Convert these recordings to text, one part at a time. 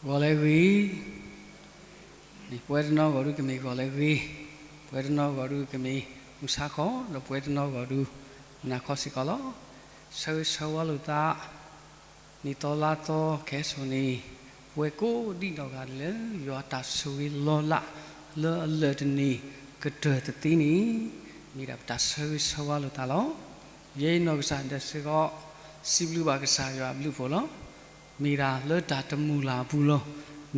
ဂီၤလၢအဂ့ၤ, ပဝဲတနီၤဂီၤဒုကမ့ၢ်ဂီၤလၢအဂ့ၤ, ပဝဲတနီၤဂီၤဒုကမ့ၢ်မုၢ်ဆါခီ, ဒီးပဝဲတနီၤဂီၤဒု နၤခီစ့ၢ်ကီးလီၤ. ဆၢဂ့ၤဆၢဝါလိာ်သး, နံၣ်သီလါသီခဲစိၤန့ၣ်, ပဝဲကိးဒံးနီၢ်ဂၤဒဲးလၢ ယွၤတၢ်ဆိၣ်ဂ့ၤလီၤလး လၢအလၢာ်တန့ၢ်ကတၢၢ်တသ့န့ၣ်, မ့ၢ်ဒၣ်ပတၢ်ဆၢဂ့ၤဆၢဝါလိာ်သးလီၤ. ယဲယနီၢ်ကစၢ်ဒၣ်စ့ၢ်ကီး စံးဘျုးဘၣ်ကစၢ်ယွၤအဘျုးအဖှိၣ်လီၤ. မ့ၢ်ဒၣ်လၢတၢ်တမုာ်လၤအပူၤလီၤ.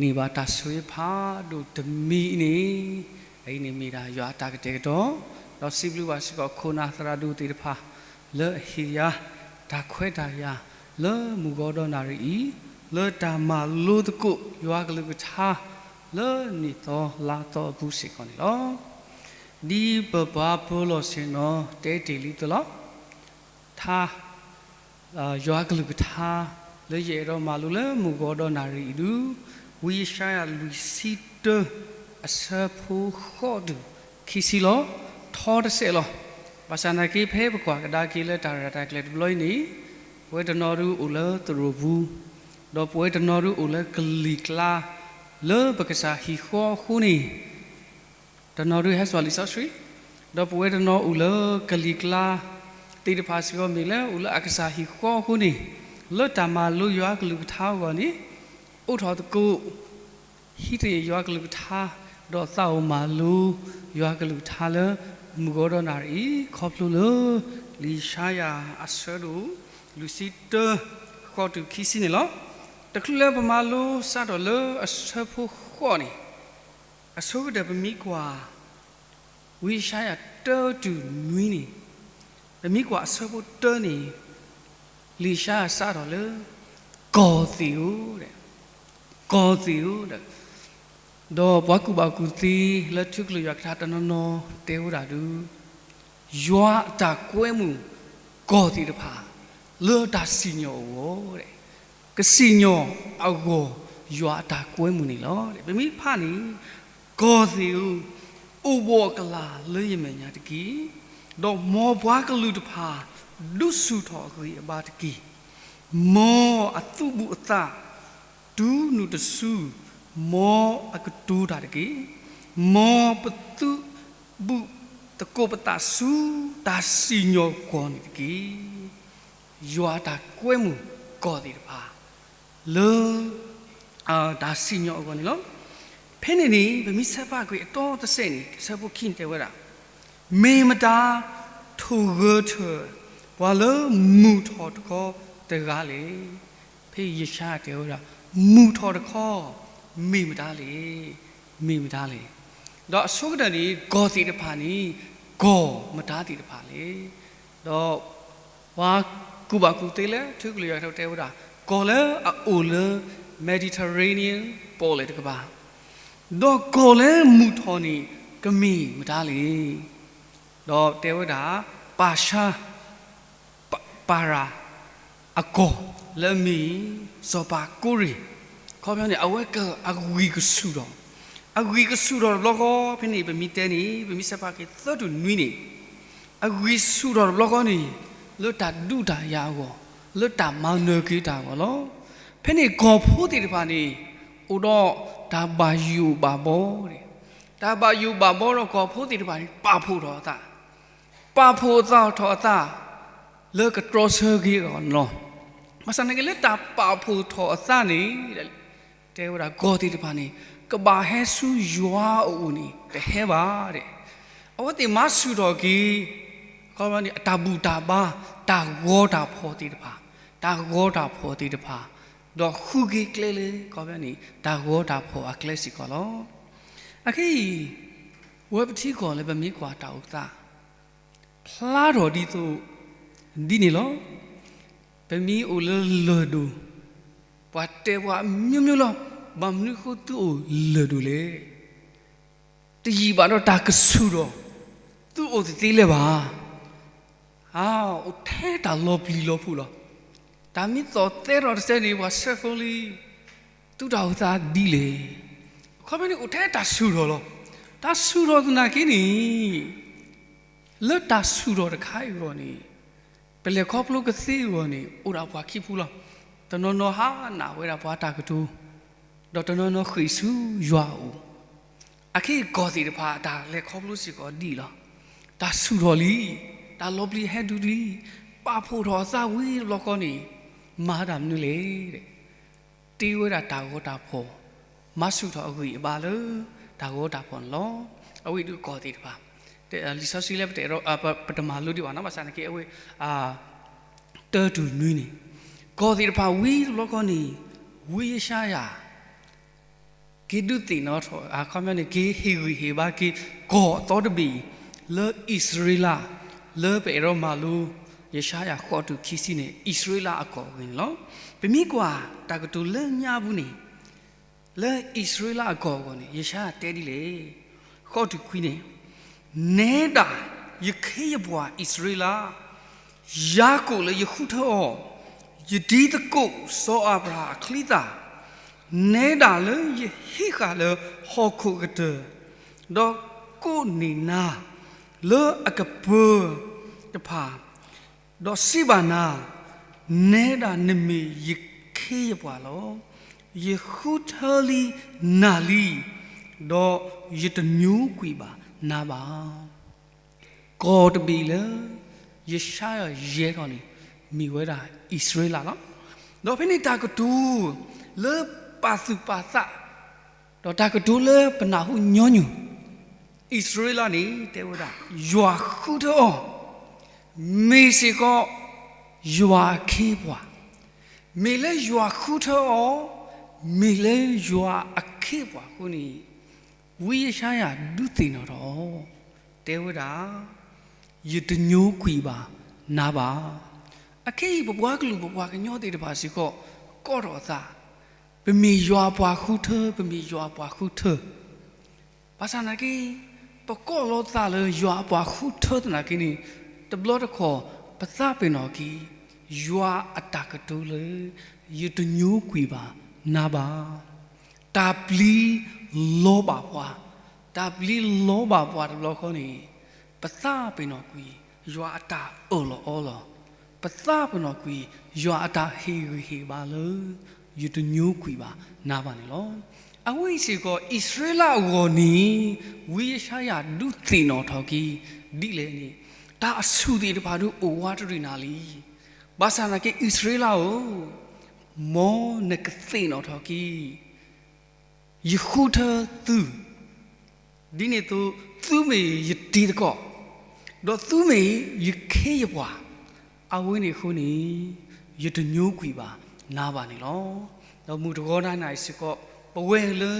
န့ၢ်ဘၣ်တၢ်ဆိၣ်ဂ့ၤဖးဒိၣ်တမံၤအံၤန့ၣ်, အအံၤန့ၣ်မ့ၢ်ဒၣ်ယွၤအတၢ်ကတဲာ်ကတီၤ, ဒီးစံးဘျုးဘၣ်စ့ၢ်ကီးခိၣ်နၢ်သရၣ်ဒိၣ်သ့ၣ်တဖၣ် လၢအဟ့ၣ်ယၤ တၢ်ခွဲးတၢ်ယာ်လၢမုၢ်ဂီၤဒီးနၣ်ရံၣ်အံၤ, လၢတၢ်မၤလိသကိးယွၤကလုၢ်ကထါ လၢနံၣ်သီလါသီအပူၤစ့ၢ်ကီးန့ၣ်လီၤ. ဒ်ပပှၤပၢၤလီၢ်ဆ့ၣ်နီၤတဲတ့ၢ်လံအသိးလီၤ. ထါ ယွၤကလုၢ်ကထါ လၢယအဲၣ်ဒိးမၤလိလၢမုၢ်ဂီၤဒီးနၣ်ရံၣ်အံၤဒု, ဝံယၡါယၤလွံၢ်ဆံတၢ အဆၢဖိဃိးတုၤခံဆံလီၤ. ထီတစဲးလီၤ. ဘၣ်ဆၣ်နာ်က့ဖဲပကွၢ်ကဒါက့ၤလၢတၢ်ရဲၣ်တၢ်ကျဲၤတဘျီအံၤန့ၣ်, ပဝဲတနီၤဒုအိၣ်လၢသရိာ်ပူၤ, ဒီးပဝဲတနီၤဒုအိၣ်လၢကလံၤကျါ လၢပကစၢ်ဟံၣ်ဃီအဃိန့ၣ် တနီၤဒုဟဲစိာ်လံာ်စီဆှံ, ဒီးပဝဲတနီၤအိၣ်လၢကလံၤကျါသ့ၣ်တဖၣ်စ့ၢ်ကီးမ့ၢ်လၢအိၣ်လၢအကစၢ်ဟံၣ်ဃီအဃိန့ၣ်, လၢတၢ်မၤလိယွၤကလုၢ်ကထါအဂီၢ်န့ၣ်, အိးထီၣ်သကိး ဟံးတ့ၢ်ယွၤကလုၢ်ကထါ, ဒီးသးအိၣ်မၤလိယွၤကလုၢ်ကထါလၢမုၢ်ဂီၤဒီးနၣ်ရံၣ်အံၤ ခီဖျိလၢ လံာ်ယၡါယၤအဆၢဒိၣ် လွံၢ်ဆံတၢ ဃိးတုၤခံဆံန့ၣ်လီၤ. တချုးလၢပမၤလိစးထီၣ်လၢအဆၢဖိဃိးန့ၣ်, အဆိကတၢၢ်ပမ့ၢ်ကွၢ် ဝံယၡါယၤတၢတုၤနွံန့ၣ်, ပမ့ၢ်ကွၢ်အဆၢဖိတၢန့ၣ်, လံာ်ယၡါယၤစးထီၣ်လၢ ကီၢ်သ့ၣ်ဧၢ, ကီၢ်သ့ၣ်ဧၢ, ဒီးပှၤကူၣ်ဘၣ်ကူၣ်သ့လၢထံကလုာ်ယွၤကထါတနီၤနီၤတဲဝဲဒၣ်ဒု, ယွၤအတၢ်ကွဲမုာ်ကီၢ်သ့ၣ်တဖၣ် လၢတၢ်စံၣ်ညီၣ်အဂီၢ်, ကစံၣ်ညီၣ်အဂီၢ် ယွၤအတၢ်ကွဲမုာ်န့ၣ်လီၤ. ပမ့ၢ်ဖးန့ၣ်, ကီၢ်သ့ၣ်ဧၢ, အိၣ်ဘှီၣ်အကလၤလၢယမဲာ်ညါတက့ၢ်. ဒီးမ်ပှၤကလုာ်တဖၣ် ဒုးဆူၣ်ထီၣ်အဂံၢ်အဘါတက့ၢ်. မ်အသူးဘူးအသး တုၤနုာ်တစု, မ်အကတိၤတၢ်တက့ၢ်. မ်ပသူးဘူးသကိးပသးဆူ တၢ်စံၣ်ညီၣ်ကွီၢ်န့ၣ်တက့ၢ်. ယွၤအတၢ်ကွဲမုာ်ကီၢ်သ့ၣ်တဖၣ် လၢ တၢ်စံၣ်ညီၣ်အဂီၢ်န့ၣ်လီၤ. ဖဲန့ၣ်န့ၣ် ပမ့ၢ်ဆဲးဖးကွံာ်အတီတစဲးန့ၣ် အဆၢဖိခံန့ၣ်တဲဝဲဒၣ်, မ့ၢ်မတၤ ထိၣ်ဂၢၤထၢၣ် ပှၤလၢမုၢ်ထီၣ်တခီတဂၤလဲၣ်. ဖဲယၡါယၤတဲဝဲဒၣ် မုၢ်ထီၣ်တခီ မ့ၢ်မတၤလဲၣ်, မ့ၢ်မတၤလဲၣ်. ဒီးအဆိကတၢၢ်န့ၣ် ကီၢ်သ့ၣ်တဖၣ်န့ၣ် ကီၢ်မတၤသ့ၣ်တဖၣ်လဲၣ်. ဒီး ပှၤကူၣ်ဘၣ်ကူၣ်သ့လၢထံကလုာ်ယွၤကထါတဲဝဲဒၣ်, ကီၢ်လၢအအိၣ်လၢ Mediterranean ပီၣ်လဲၣ်တကပၤ, ဒီးကီၢ်လၢမုၢ်ထီၣ်န့ၣ် ကမ့ၢ်မတၤလဲၣ်. ဒီးတဲဝဲဒၣ် ပၢ်ၡါ ပ ပၤရၤ အကီၢ်လၢအမ့ၢ် စီၤပၤကိရ့ၣ်, ခီပညီန့ၣ် အဝဲကအဂံၢ်ကဆူၣ်ထီၣ်, အဂံၢ်ကဆူၣ်ထီၣ်တဘျီဃီ ဖဲန့ၣ် ပမ့ၢ်တဲန့ၣ် ပမ့ၢ်ဆဲးဖးက့ၤသၢတုၤနွံန့ၣ်, အဂံၢ်ဆူၣ်ထီၣ်တဘျီဃီန့ၣ် လၢတၢ်ဒုးတၢ်ယၤအဂီၢ်, လၢတၢ်မၤနၢၤက့ၤတၢ်အဂီၢ်လီၤ. ဖဲန့ၣ်ကီၢ်ဖိသ့ၣ်တဖၣ်န့ၣ် အိၣ်ဒီးတၢ်ဘၣ်ယိၣ်ဘၣ်ဘီ, တၢ်ဘၣ်ယိၣ်ဘၣ်ဘီဒီးကီၢ်ဖိသ့ၣ်တဖၣ်န့ၣ် ပာ်ဖှိၣ်ထီၣ်အသး ပာ်ဖှိၣ်အသးထီၣ်အသး လၢကတြီဆၢက့ၤအဂီၢ်န့ၣ်လီၤ. ဘၣ်ဆၣ်နာ်က့လၢတၢ်ပာ်ဖှိၣ်ထီၣ်အသးန့ၣ် တဲဝဲဒၣ်ကီၢ်သ့ၣ်တဖၣ်န့ၣ် ကဘၣ်ဟဲဆူယွၤအအိၣ်န့ၣ် တဟဲဘၣ်ဒဲး. အဝဲသ့ၣ်မၤဆူၣ်ထီၣ်က့ၤ ခီပညီန့ၣ် အတၢ်ဘူၣ်တၢ်ဘါ တၢ်ဂီၤတၢ်ဖှီၣ်သ့ၣ်တဖၣ်, တၢ်ဂီၤတၢ်ဖှီၣ်သ့ၣ်တဖၣ်, ဒီးဃုက့ၤကျဲလၢ ခီပညီန့ၣ် တၢ်ဂီၤတၢ်ဖှီၣ်အကျဲစ့ၢ်ကီးလီၤ. အခဲအံၤ ဝဲပထံကီၢ်လၢပမ့ၢ်ကွၢ်တၢ်အိၣ်သး ဖျါထီၣ်ဒ်သိး ဒ်န့ၣ်လီၤ. ပမ့ၢ်အိၣ်လၢလၢၢ်ဒိၣ်, ပှၤတဲပှၤအမျိုးမျိုးလီၤ, ဘၣ်မနုၤအဃိသုအိၣ်လၢၢ်ဒိၣ်လဲၣ်. တယံာ်ဘၣ်ဒီးတၢ်ကဆူၣ်ထီၣ်, သုအိၣ်တသ့လၢၤဘၣ်. အါ, အိၣ်ထဲတၢ်လီၤပျံၤလီၤဖုးလီၤ. တၢ်မ့ၢ်သီၣ်သဲထီၣ်တစဲးန့ၣ် ပှၤဆဲးဖိလံ, သုတၢ်အိၣ်သးဒ်လဲၣ်. အခီပညီန့ၣ် အိၣ်ထဲတၢ်ဆူၣ်ထီၣ်လီၤ. တၢ်ဆူၣ်ထီၣ်သနာ်က့န့ၣ် လၢတၢ်ဆူၣ်ထီၣ်တခါအံၤအဂီၢ်န့ၣ် ပလဲၤခီဖျိကသ့အဂီၢ်န့ၣ် အိၣ်ဒၣ်ပှၤခံဖုလီၤ. တနီၤနီၤဟါနၢ်ဝဲဒၣ်ပှၤတၢ်ကတိၤ, ဒီးတနီၤနီၤဃ့ၢ်ဆူယွၤအအိၣ်, အခဲအံၤကီၢ်သ့ၣ်တဖၣ်အတၢ်လဲၤခီဖျိစ့ၢ်ကီးဒ်အံၤလီၤ. တၢ်ဆူၣ်ထီၣ်လံ, တၢ်လီၤပျံၤဟဲတုၤလံ, ပာ်ဖှိၣ်ထီၣ်အသးဝံၤတဘျီဃီန့ၣ်, မၤတၢ်မနုၤလဲၣ်, တ့ဝဲဒၣ်တၢ်ဂီၤတၢ်ဖီၣ်, မၤဆူၣ်ထီၣ်အဂံၢ်အဘါလၢတၢ်ဂီၤတၢ်ဖီၣ်န့ၣ်လီၤ. အဝဲဒၣ်ကီၢ်သ့ၣ်တဖၣ်, လံာ်စီဆှံလၢပတအဲၣ်ဒိး ပတမၤလိဒံးဘၣ်နီၤ, ဘၣ်ဆၣ်သနာ်က့အဝဲ တၢတုၤနွံန့ၣ်, ကီၢ်သ့ၣ်တဖၣ်ဝံၤတဘျီဃီန့ၣ်, ဝံယၡါယၤ က့ၤဒုးသ့ၣ်နီၣ်ထီၣ် အခီပညီန့ၣ် က့ၤဟ့ၣ်ဂံၢ်ဟ့ၣ်ဘါက့ၤ ကီၢ်အသီတဘ့ၣ် လၢအံၣ်စရ့လး, လၢပအဲၣ်ဒိးမၤလိ ယၡါယၤဃိးတုၤခံဆံန့ၣ် အံၣ်စရ့လးအကီၢ်အဂ့ၢ်န့ၣ်လီၤ. ပမ့ၢ်ကွၢ်တၢ်ကတိၤလၢညါပူၤန့ၣ်, လၢအံၣ်စရ့လးအကီၢ်အဂီၢ်န့ၣ် ယၡါယၤတဲဒ်လဲၣ်. ဃိးတုၤခွံန့ၣ်, နဲဒၣ်ယခ့ယပှၤအံၣ်စရ့လး, ယၤကိာ်လၢယဃုထၢအီၤ, ယတံၤသကိးစီၤအၤဘြၤဟၣ်အချံသၣ်, နဲဒၣ်လၢယဟံးဃာ်လၢဟီၣ်ခိၣ်ကတၢၢ်, ဒီးကိးန့ၢ်နၤလၢအကပၢၤတဖၣ်, ဒီးစံးဘၣ်နၤ, နဲဒၣ်နမ့ၢ်ယခ့ယပှၤလီၤ. ယဃုထၢလံနၤလံ, ဒီးယတညိကွံာ်ဘၣ်နၤဘၣ်. ကီၢ်တဘ့ၣ်လၢယၡါယၤယဲၢ်ထီၣ်န့ၣ် မ့ၢ်ဝဲဒၣ်အံၣ်စရ့လးလီၤ. ဒီးဖဲန့ၣ်တၢ်ကတိၤ လၢပာ်သူၣ်ပာ်သး ဒီးတၢ်ကတိၤလၢပနၢ်ဟူညီနုၢ်, အံၣ်စရ့လးန့ၣ် တဲဝဲဒၣ် ယွၤဃုထၢအီၤ, မ့ၢ်စ့ၢ်ကီး ယွၤအခ့အပှၤ, မ့ၢ်လၢယွၤဃုထၢအီၤ, မ့ၢ်လၢယွၤအခ့အပှၤအဃိန့ၣ်, ဝံယၡါယၤဒုးသ့ၣ်နီၣ်ထီၣ်အီၤ, တဲဝဲဒၣ် ယတညိကွံာ်ဘၣ်နၤဘၣ်. အခဲအံၤ ပပှၤကလုာ် ပပှၤကညီသ့ၣ်တဖၣ်စ့ၢ်ကီး ကိးထီၣ်အသး, ပမ့ၢ်ယွၤအပှၤဃုထၢ, ပမ့ၢ်ယွၤအပှၤဃုထၢ, ဘၣ်ဆၣ်သနာ်က့ ပကိးလီၤသးလၢယွၤအပှၤဃုထၢသနာ်က့န့ၣ်, တဘျီတခီၣ် ပသးပ့ၤနီၣ်က့ၤ ယွၤအတၢ်ကတိၤလၢ ယတညိကွံာ်ဘၣ်နၤဘၣ်. တၢ်ပျံၤလီၤဘၣ်ပှၤ, တၢ်ပျံၤလီၤဘၣ်ပှၤတဘျီဃီန့ၣ်, ပသးပ့ၤနီၣ်ကွံာ် ယွၤအတၢ်အၢၣ်လီၤအီလီၤ, ပသးပ့ၤနီၣ်ကွံာ် ယွၤအတၢ်ဟ့ၣ်ဂံၢ်ဟ့ၣ်ဘါလၢ ယတညိကွံာ်ဘၣ်နၤဘၣ်န့ၣ်လီၤ. အဝဲအံၤစ့ၢ်ကီး အံၣ်စရ့လးအဂီၢ်န့ၣ် ဝံယၡါယၤဒုးသ့ၣ်နီၣ်ထီၣ်က့ၤဒ်လဲၣ်န့ၣ်, တၢ်အဆူၣ်သ့ၣ်တဖၣ်ဒုးအိၣ်ဝးတရံးနၤလံ. ဘၣ်ဆၣ်သနာ်က့ အံၣ်စရ့လးဧၢ, မ်နကသ့ၣ်နီၣ်ထီၣ်က့ၤ ယဃုထၢသု, ဒ်န့ၣ်အသိး သုမ့ၢ်ယတံၤသကိး, ဒီးသုမ့ၢ်ယခ့ယပှၤ, အဝဲန့ၣ်အဃိန့ၣ် ယတညိကွံာ်ဘၣ်နၤဘၣ်န့ၣ်လီၤ. ဒီးမုၢ်တဂီၤဒၣ်နၤအံၤစ့ၢ်ကီး ပဝဲလၢ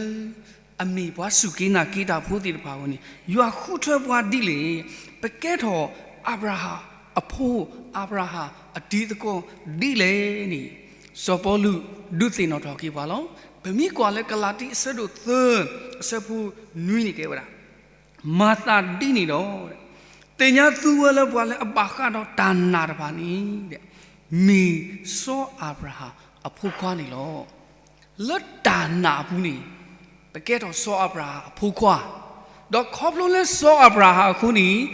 အမ့ၢ်ပှၤစူၢ်က့ၤနာ်က့ၤတၢ်ဖိသ့ၣ်တဖၣ်အဂီၢ်န့ၣ် ယွၤဃုထၢပှၤဒ်လဲၣ်, ပကဲထီၣ်အၤဘြၤဟၣ်အဖိ, အၤဘြၤဟၣ်အတံၤသကိးဒ်လဲၣ်န့ၣ် စီၤပီလူးဒုးသ့ၣ်နီၣ်ထီၣ်က့ၤပှၤလီၤ. ပမ့ၢ်ကွၢ်လၢကလၤတံအဆၢဒိၣ်သၢ အဆၢဖိနွံန့ၣ်တဲဝဲဒၣ်, မၤသးဒ်န့ၣ်ဒီး, သ့ၣ်ညါသုဝဲလၢပှၤလၢအဘၣ်ဃးဒီးတၢ်နာ်တဖၣ်န့ၣ်, မ့ၢ်စီၤအၤဘြၤဟၣ်အဖိခွါန့ၣ်လီၤ. လၢတၢ်နာ်အပူၤန့ၣ် ပကဲထီၣ်စီၤအၤဘြၤဟၣ်အဖိခွါ, ဒီးခီဖျိလၢစီၤအၤဘြၤဟၣ်အဃိန့ၣ်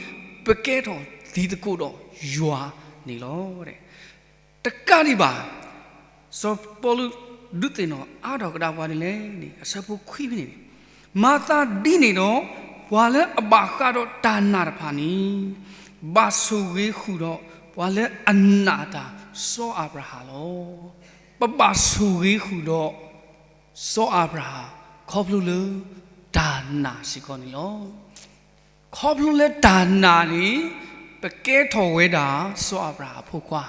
ပကဲထီၣ်တံၤသကိးဒီးယွၤန့ၣ်လီၤ. တကးဒံးဘၣ်, စီၤပီလူးဒုးသ့ၣ်နီၣ်အါထီၣ်ကဒါပှၤဒ်လဲၣ်န့ၣ် အဆၢဖိခွံဖဲန့ၣ်န့ၣ်, မၤသးဒ်န့ၣ်ဒီး ပှၤလၢအဘၣ်ဃးဒီးတၢ်နာ်တဖၣ်န့ၣ် ဘၣ်ဆိၣ်ဂ့ၤဃုာ်ဒီး ပှၤလၢအနာ်တၢ်စီၤအၤဘြၤဟၣ်လီၤ. ပဘၣ်ဆိၣ်ဂ့ၤဃုာ်ဒီး စီၤအၤဘြၤဟၣ် ခီဖျိလၢတၢ်နာ်စ့ၢ်ကီးန့ၣ်လီၤ. ခီဖျိလၢတၢ်နာ်န့ၣ် ပကဲထီၣ်ဝဲဒၣ် စီၤအၤဘြၤဟၣ်အဖိခွါ,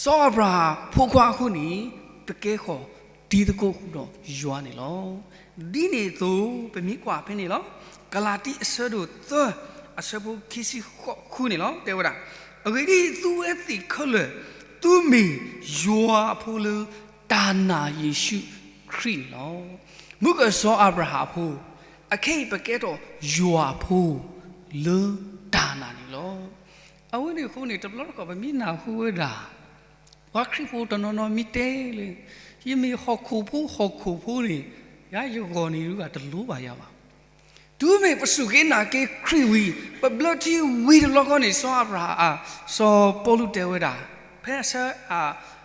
စီၤအၤဘြၤဟၣ်အဖိခွါအဃိန့ၣ် ပကဲဃီၤတံၤသကိးဃုာ်ဒီးယွၤန့ၣ်လီၤ. ဒ်န့ၣ်အသိး ပမ့ၢ်ကွၢ်ဖဲန့ၣ်လီၤ. ကလၤတံအဆၢဒိၣ်သၢ အဆၢဖိခံဆံဃိးဃုန့ၣ်လီၤ. တဲဝဲဒၣ်, အဂ့ၢ်ဒ်အံၤ, သုဝဲသ့ၣ်ခဲလၢာ် သုမ့ၢ်ယွၤအဖိလၢတၢ်နာ်ယ့ၣ်ၡူးခရံာ်န့ၣ်လီၤ. မုၢ်ကစီၤအၤဘြၤဟၣ်အဖိ, အခဲအံၤပကဲထီၣ်ယွၤအဖိလၢတၢ်နာ်န့ၣ်လီၤ. အဝဲန့ၣ်အဃိန့ၣ် တဘျီတခီၣ်ပမ့ၢ်နၢ်ဟူဝဲဒၣ် ပှၤခရံာ်ဖိတနီၤနီၤမ့ၢ်တဲလၢ ယမ့ၢ်ဟီၣ်ခိၣ်ဖိ ဟီၣ်ခိၣ်ဖိန့ၣ် ယၤယဂီၢ်န့ၣ်ဒုးတလိၤဘၣ်ယၤဘၣ်. တုၤမ့ၢ်ပစူၢ်က့ၤနာ်က့ၤခရံာ်ဝံၤ ပဘျၢထံဝံၤတဘျီဃီန့ၣ် စီၤအၤဘြၤဟၣ်, စီၤပီလူးတဲဝဲဒၣ်, ဖဲအဆၢ,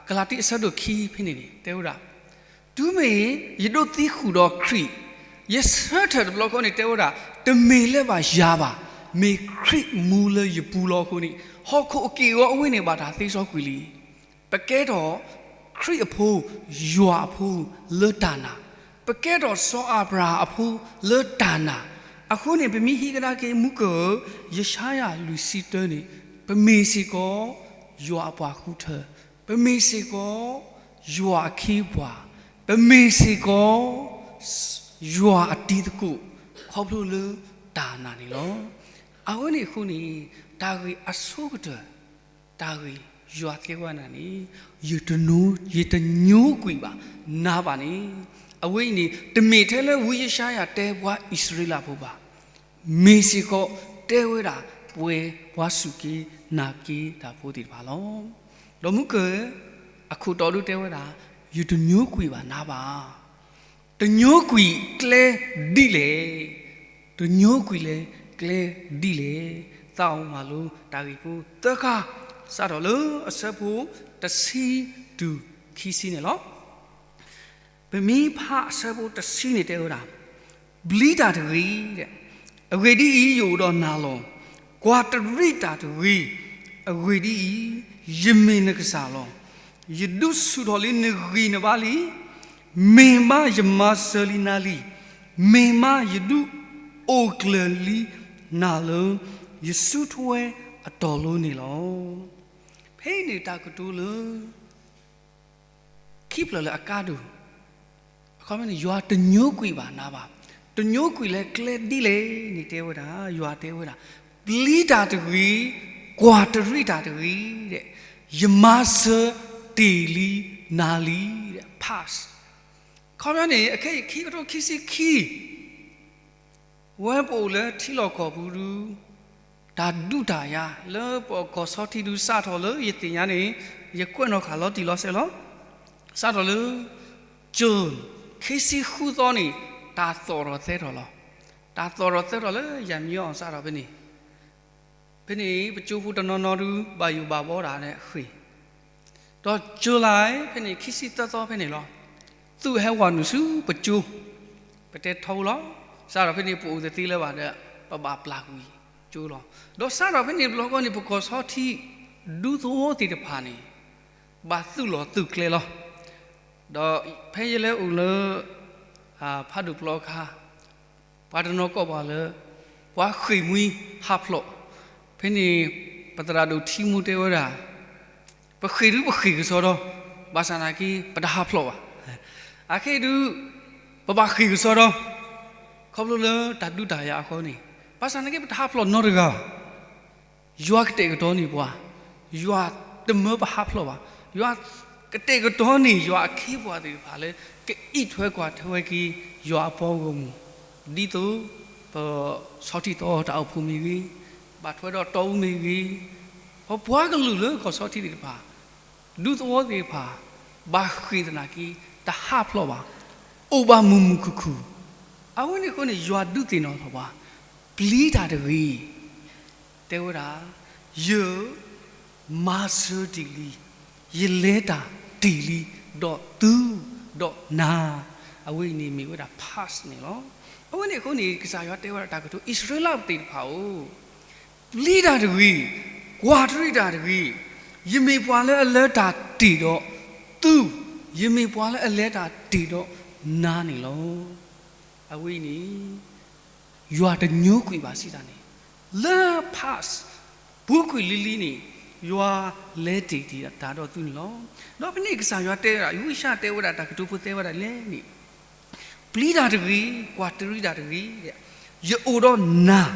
ကလၤတံအဆၢဒိၣ်ခံဖဲန့ၣ်န့ၣ် တဲဝဲဒၣ်, တုၤမ့ၢ်ယဒိးသံဃုာ်ဒီးခရံာ်, ယဆၢထၢၣ်တဘျီဃီန့ၣ်တဲဝဲဒၣ်, တမ့ၢ်လၢဘၣ်ယၤဘၣ်, မ့ၢ်ခရံာ်မူလၢယပူၤလီၤအဃိန့ၣ်, ဟီၣ်ခိၣ်အက့ၢ်အဂီၤအဝဲန့ၣ်ဘၣ်တၢ်သ့စီကွံာ်လံ. ပကဲထီၣ်ခရံာ်အဖိ, ယွၤအဖိလၢတၢ်နာ်, ပကဲထီၣ်စီၤအၤဘြၤဟၣ်အဖိလၢတၢ်နာ်, အဃိန့ၣ် ပမ့ၢ်ဟံးကဒါက့ၤမူကၢၢ် ယၡါယၤလွံၢ်ဆံတၢန့ၣ်, ပမ့ၢ်စ့ၢ်ကီးယွၤအပှၤဃုထၢ, ပမ့ၢ်စ့ၢ်ကီးယွၤအခ့အပှၤ, ပမ့ၢ်စ့ၢ်ကီးယွၤအတံၤသကိး ခီဖျိလၢတၢ်နာ်န့ၣ်လီၤ. အဝဲန့ၣ်အဃိန့ၣ်, တၢ်ဂ့ၢ်အဆိကတၢၢ်, တၢ်ဂ့ၢ်ယွၤတဲဝဲဒၣ်န့ၣ်, ယတညိကွံာ်ဘၣ်နၤဘၣ်န့ၣ်, အဝဲအံၤန့ၣ် တမ့ၢ်ထဲလၢဝံယၡါယၤတဲပှၤအံၣ်စရ့လးဖိဘၣ်. မ့ၢ်စ့ၢ်ကီးတဲဝဲဒၣ်ပှၤစူၢ်က့ၤနာ်က့ၤတၢ်ဖိသ့ၣ်တဖၣ်လီၤ. ဒီးမူကၢၢ်အခိၣ်တီဒုတဲဝဲဒၣ်, ယတညိကွံာ်ဘၣ်နၤဘၣ်. တညိကွံာ်ကျဲဒ်လဲၣ်. တညိကွံာ်လၢကျဲဒ်လဲၣ်. သးအိၣ်မၤလိတၢ်ဂ့ၢ်ဖိသၢခါ, စးထီၣ်လၢအဆၢဖိတဆံတုၤခံဆံန့ၣ်လီၤ. ပမ့ၢ်ဖးအဆၢဖိတဆံန့ၣ်တဲဝဲဒၣ်, ပျံၤတၢ်တဂ့ၤ, အဂ့ၢ်ဒ်အံၤ, ယအိၣ်ဒီးနၤလီၤ. ကွၢ်တရံးတၢ်တဂ့ၤ, အဂ့ၢ်ဒ်အံၤ, ယမ့ၢ်နကစၢ်လီၤ. ယဒုးဆူၣ်ထီၣ်လံနဂံၢ်နဘါလံ. မ့ၢ်မးယမၤစၢၤလံနၤလံ. မ့ၢ်မးယဒုးအိၣ်ကျၢၤလံနၤလၢ ယစုထွဲအတီၢ်လိၤန့ၣ်လီၤ. ဖဲအံၤန့ၣ်တၢ်ကတိၤလၢ ခံဖျၢၣ်လၢအကါဒိၣ်, အခီပညီန့ၣ် ယွၤတညိကွံာ်ဘၣ်နၤဘၣ်. တညိကွံာ်လၢကျဲဒ်လဲၣ်န့ၣ်တဲဝဲဒၣ်, ယွၤတဲဝဲဒၣ်, ပျံၤတၢ်တဂ့ၤ, ကွၢ်တရံးတၢ်တဂ့ၤ, ယမၤစၢၤတ့ၢ်လံနၤလံ, past. အခီပညီန့ၣ် အခဲအံၤခံကထိခံဆံခံ ဝဲပအိၣ်လၢထံလီၢ်ကီၢ်ပူၤဒု, တၢ်ဒုးတၢ်ယၤလၢပကီၢ်ဆီထံဒုစးထီၣ်လၢယသ့ၣ်ညါန့ၣ်, ယကွဲးနီၣ်ဃာ်လီၤတံၢ်လီၤဆဲးလီၤ. စးထီၣ်လၢ ကၠၢၣ် ခံဆံဃုသီန့ၣ်, တၢ်သီၣ်ထီၣ်သဲထီၣ်လီၤ. တၢ်သီၣ်ထီၣ်သဲထီၣ်လၢယၤမံအီၤစးထီၣ်ဖဲန့ၣ်, ဖဲန့ၣ် ပကၠိဖိတနီၤနီၤဒု ဘၣ်ယိၣ်ဘၣ်ဘီဒၣ်န့ၣ်ဃ့ၢ်, ဒီးကၠၢၣ်လါ ဖဲန့ၣ် ခံဆံသၢသီဖဲန့ၣ်လီၤ. သုးဟဲဝဲနုာ်ဆူပကၠိ, ပတဲထီဘိလီၤ. စးထီၣ်ဖဲန့ၣ် ပအိၣ်တသ့လၢၤဘၣ်ဒီး ပဘၣ်ပျၢ်ကွံာ်ကၠိလီၤ. ဒီးစးထီၣ်ဖဲန့ၣ်တဘျီဃီန့ၣ် ပကီၢ်ဆီထံ ဒူသဝီသ့ၣ်တဖၣ်န့ၣ် ဘၣ်သုးလီၢ်သုးကျဲလီၤ. ဒီးဖဲယလဲၤအိၣ်လၢ ဖးဒိၣ်ပျီအခါ ပှၤတနီၤကိးပှၤလၢ ပှၤဃ့ၢ်မှံဟးဖျိး, ဖဲန့ၣ် ပသရၣ်ဒိၣ်ထံမူတဲဝဲဒၣ်, ပဃ့ၢ်ဒုပဃ့ၢ်ကစီဒီ, ဘၣ်ဆၣ်သနာ်က့ ပတဟးဖျိးဘၣ်. အခဲအံၤဒု ပဘၣ်ဃ့ၢ်ကစီဒီ, ခီဖျိလၢတၢ်ဒုးတၢ်ယၤအဃိန့ၣ်, ဘၣ်ဆၣ်သနာ်က့ ပတဟးဖျိးနီတဂၤဘၣ်. ယွၤကတဲာ်ကတီၤန့ၢ်ပှၤ, ယွၤတမၢပဟးဖျိးဘၣ်. ယွၤကတဲာ်ကတီၤန့ၢ် ယွၤအခ့အပှၤသ့ၣ်တဖၣ်လၢ ကအံးထွဲကွၢ်ထွဲက့ၤ ယွၤအပှၤဂီၢ်မုၢ်, ဒ်သိး ပဆီထံသီတၢ်အိၣ်ဖှိၣ်မ့ၢ်ဂ့ၤ, ဘၣ်ထွဲဒီးတီအူမ့ၢ်ဂ့ၤ, ပပှၤကလုာ်လၢကီၢ်ဆီထံသ့ၣ်တဖၣ်, ဒူသဝီသ့ၣ်တဖၣ်, ဘၣ်ဃ့ၢ်သနာ်က့ တဟးဖျိးဘၣ်, အိၣ်ဘၣ်မုာ်မုာ်ခုၣ်ခုၣ်. အဝဲန့ၣ်အဃိန့ၣ် ယွၤဒုးသ့ၣ်နီၣ်ထီၣ်ပှၤ, ပျံၤတၢ်တဂ့ၤ တဲဝဲဒၣ်, ယမၤစၢၤတ့ၢ်လံ, ယလဲၤတၢ်တ့ၢ်လံ, ဒီးသု, ဒီးနၤ, အဝဲအံၤန့ၣ်မ့ၢ်ဝဲဒၣ် past န့ၣ်လီၤ. အဝဲန့ၣ်အဃိန့ၣ် ကစၢ်ယွၤတဲဝဲဒၣ်တၢ်ကတိၤ အံၣ်စရ့လးသ့ၣ်တဖၣ်ဧၢ, ပျံၤတၢ်တဂ့ၤ, ကွၢ်တရံးတၢ်တဂ့ၤ, ယမ့ၢ်ပှၤလၢအလဲၤတၢ်တ့ၢ်ဒီးသု, ယမ့ၢ်ပှၤလၢအလဲၤတၢ်တ့ၢ်ဒီးနၤန့ၣ်လီၤ. အဝဲအံၤန့ၣ် ယွၤတညိကွံာ်ဘၣ်စံးတၢ်န့ၣ်, လၢ past ပူၤကွံာ်လံလံန့ၣ် ယွၤလဲၤတ့ၢ်တၢ်ဒီးသုန့ၣ်လီၤ. ဒီးဖဲန့ၣ်ကစၢ်ယွၤတဲဝဲဒၣ်, ယဝံၡါတဲဝဲဒၣ်တၢ်ကတိၤဖိသ့ဝဲဒၣ်လဲၣ်န့ၣ်, ပျံၤတၢ်တဂ့ၤ, ကွၢ်တရံးတၢ်တဂ့ၤ, ယအိၣ်ဒီးနၤ,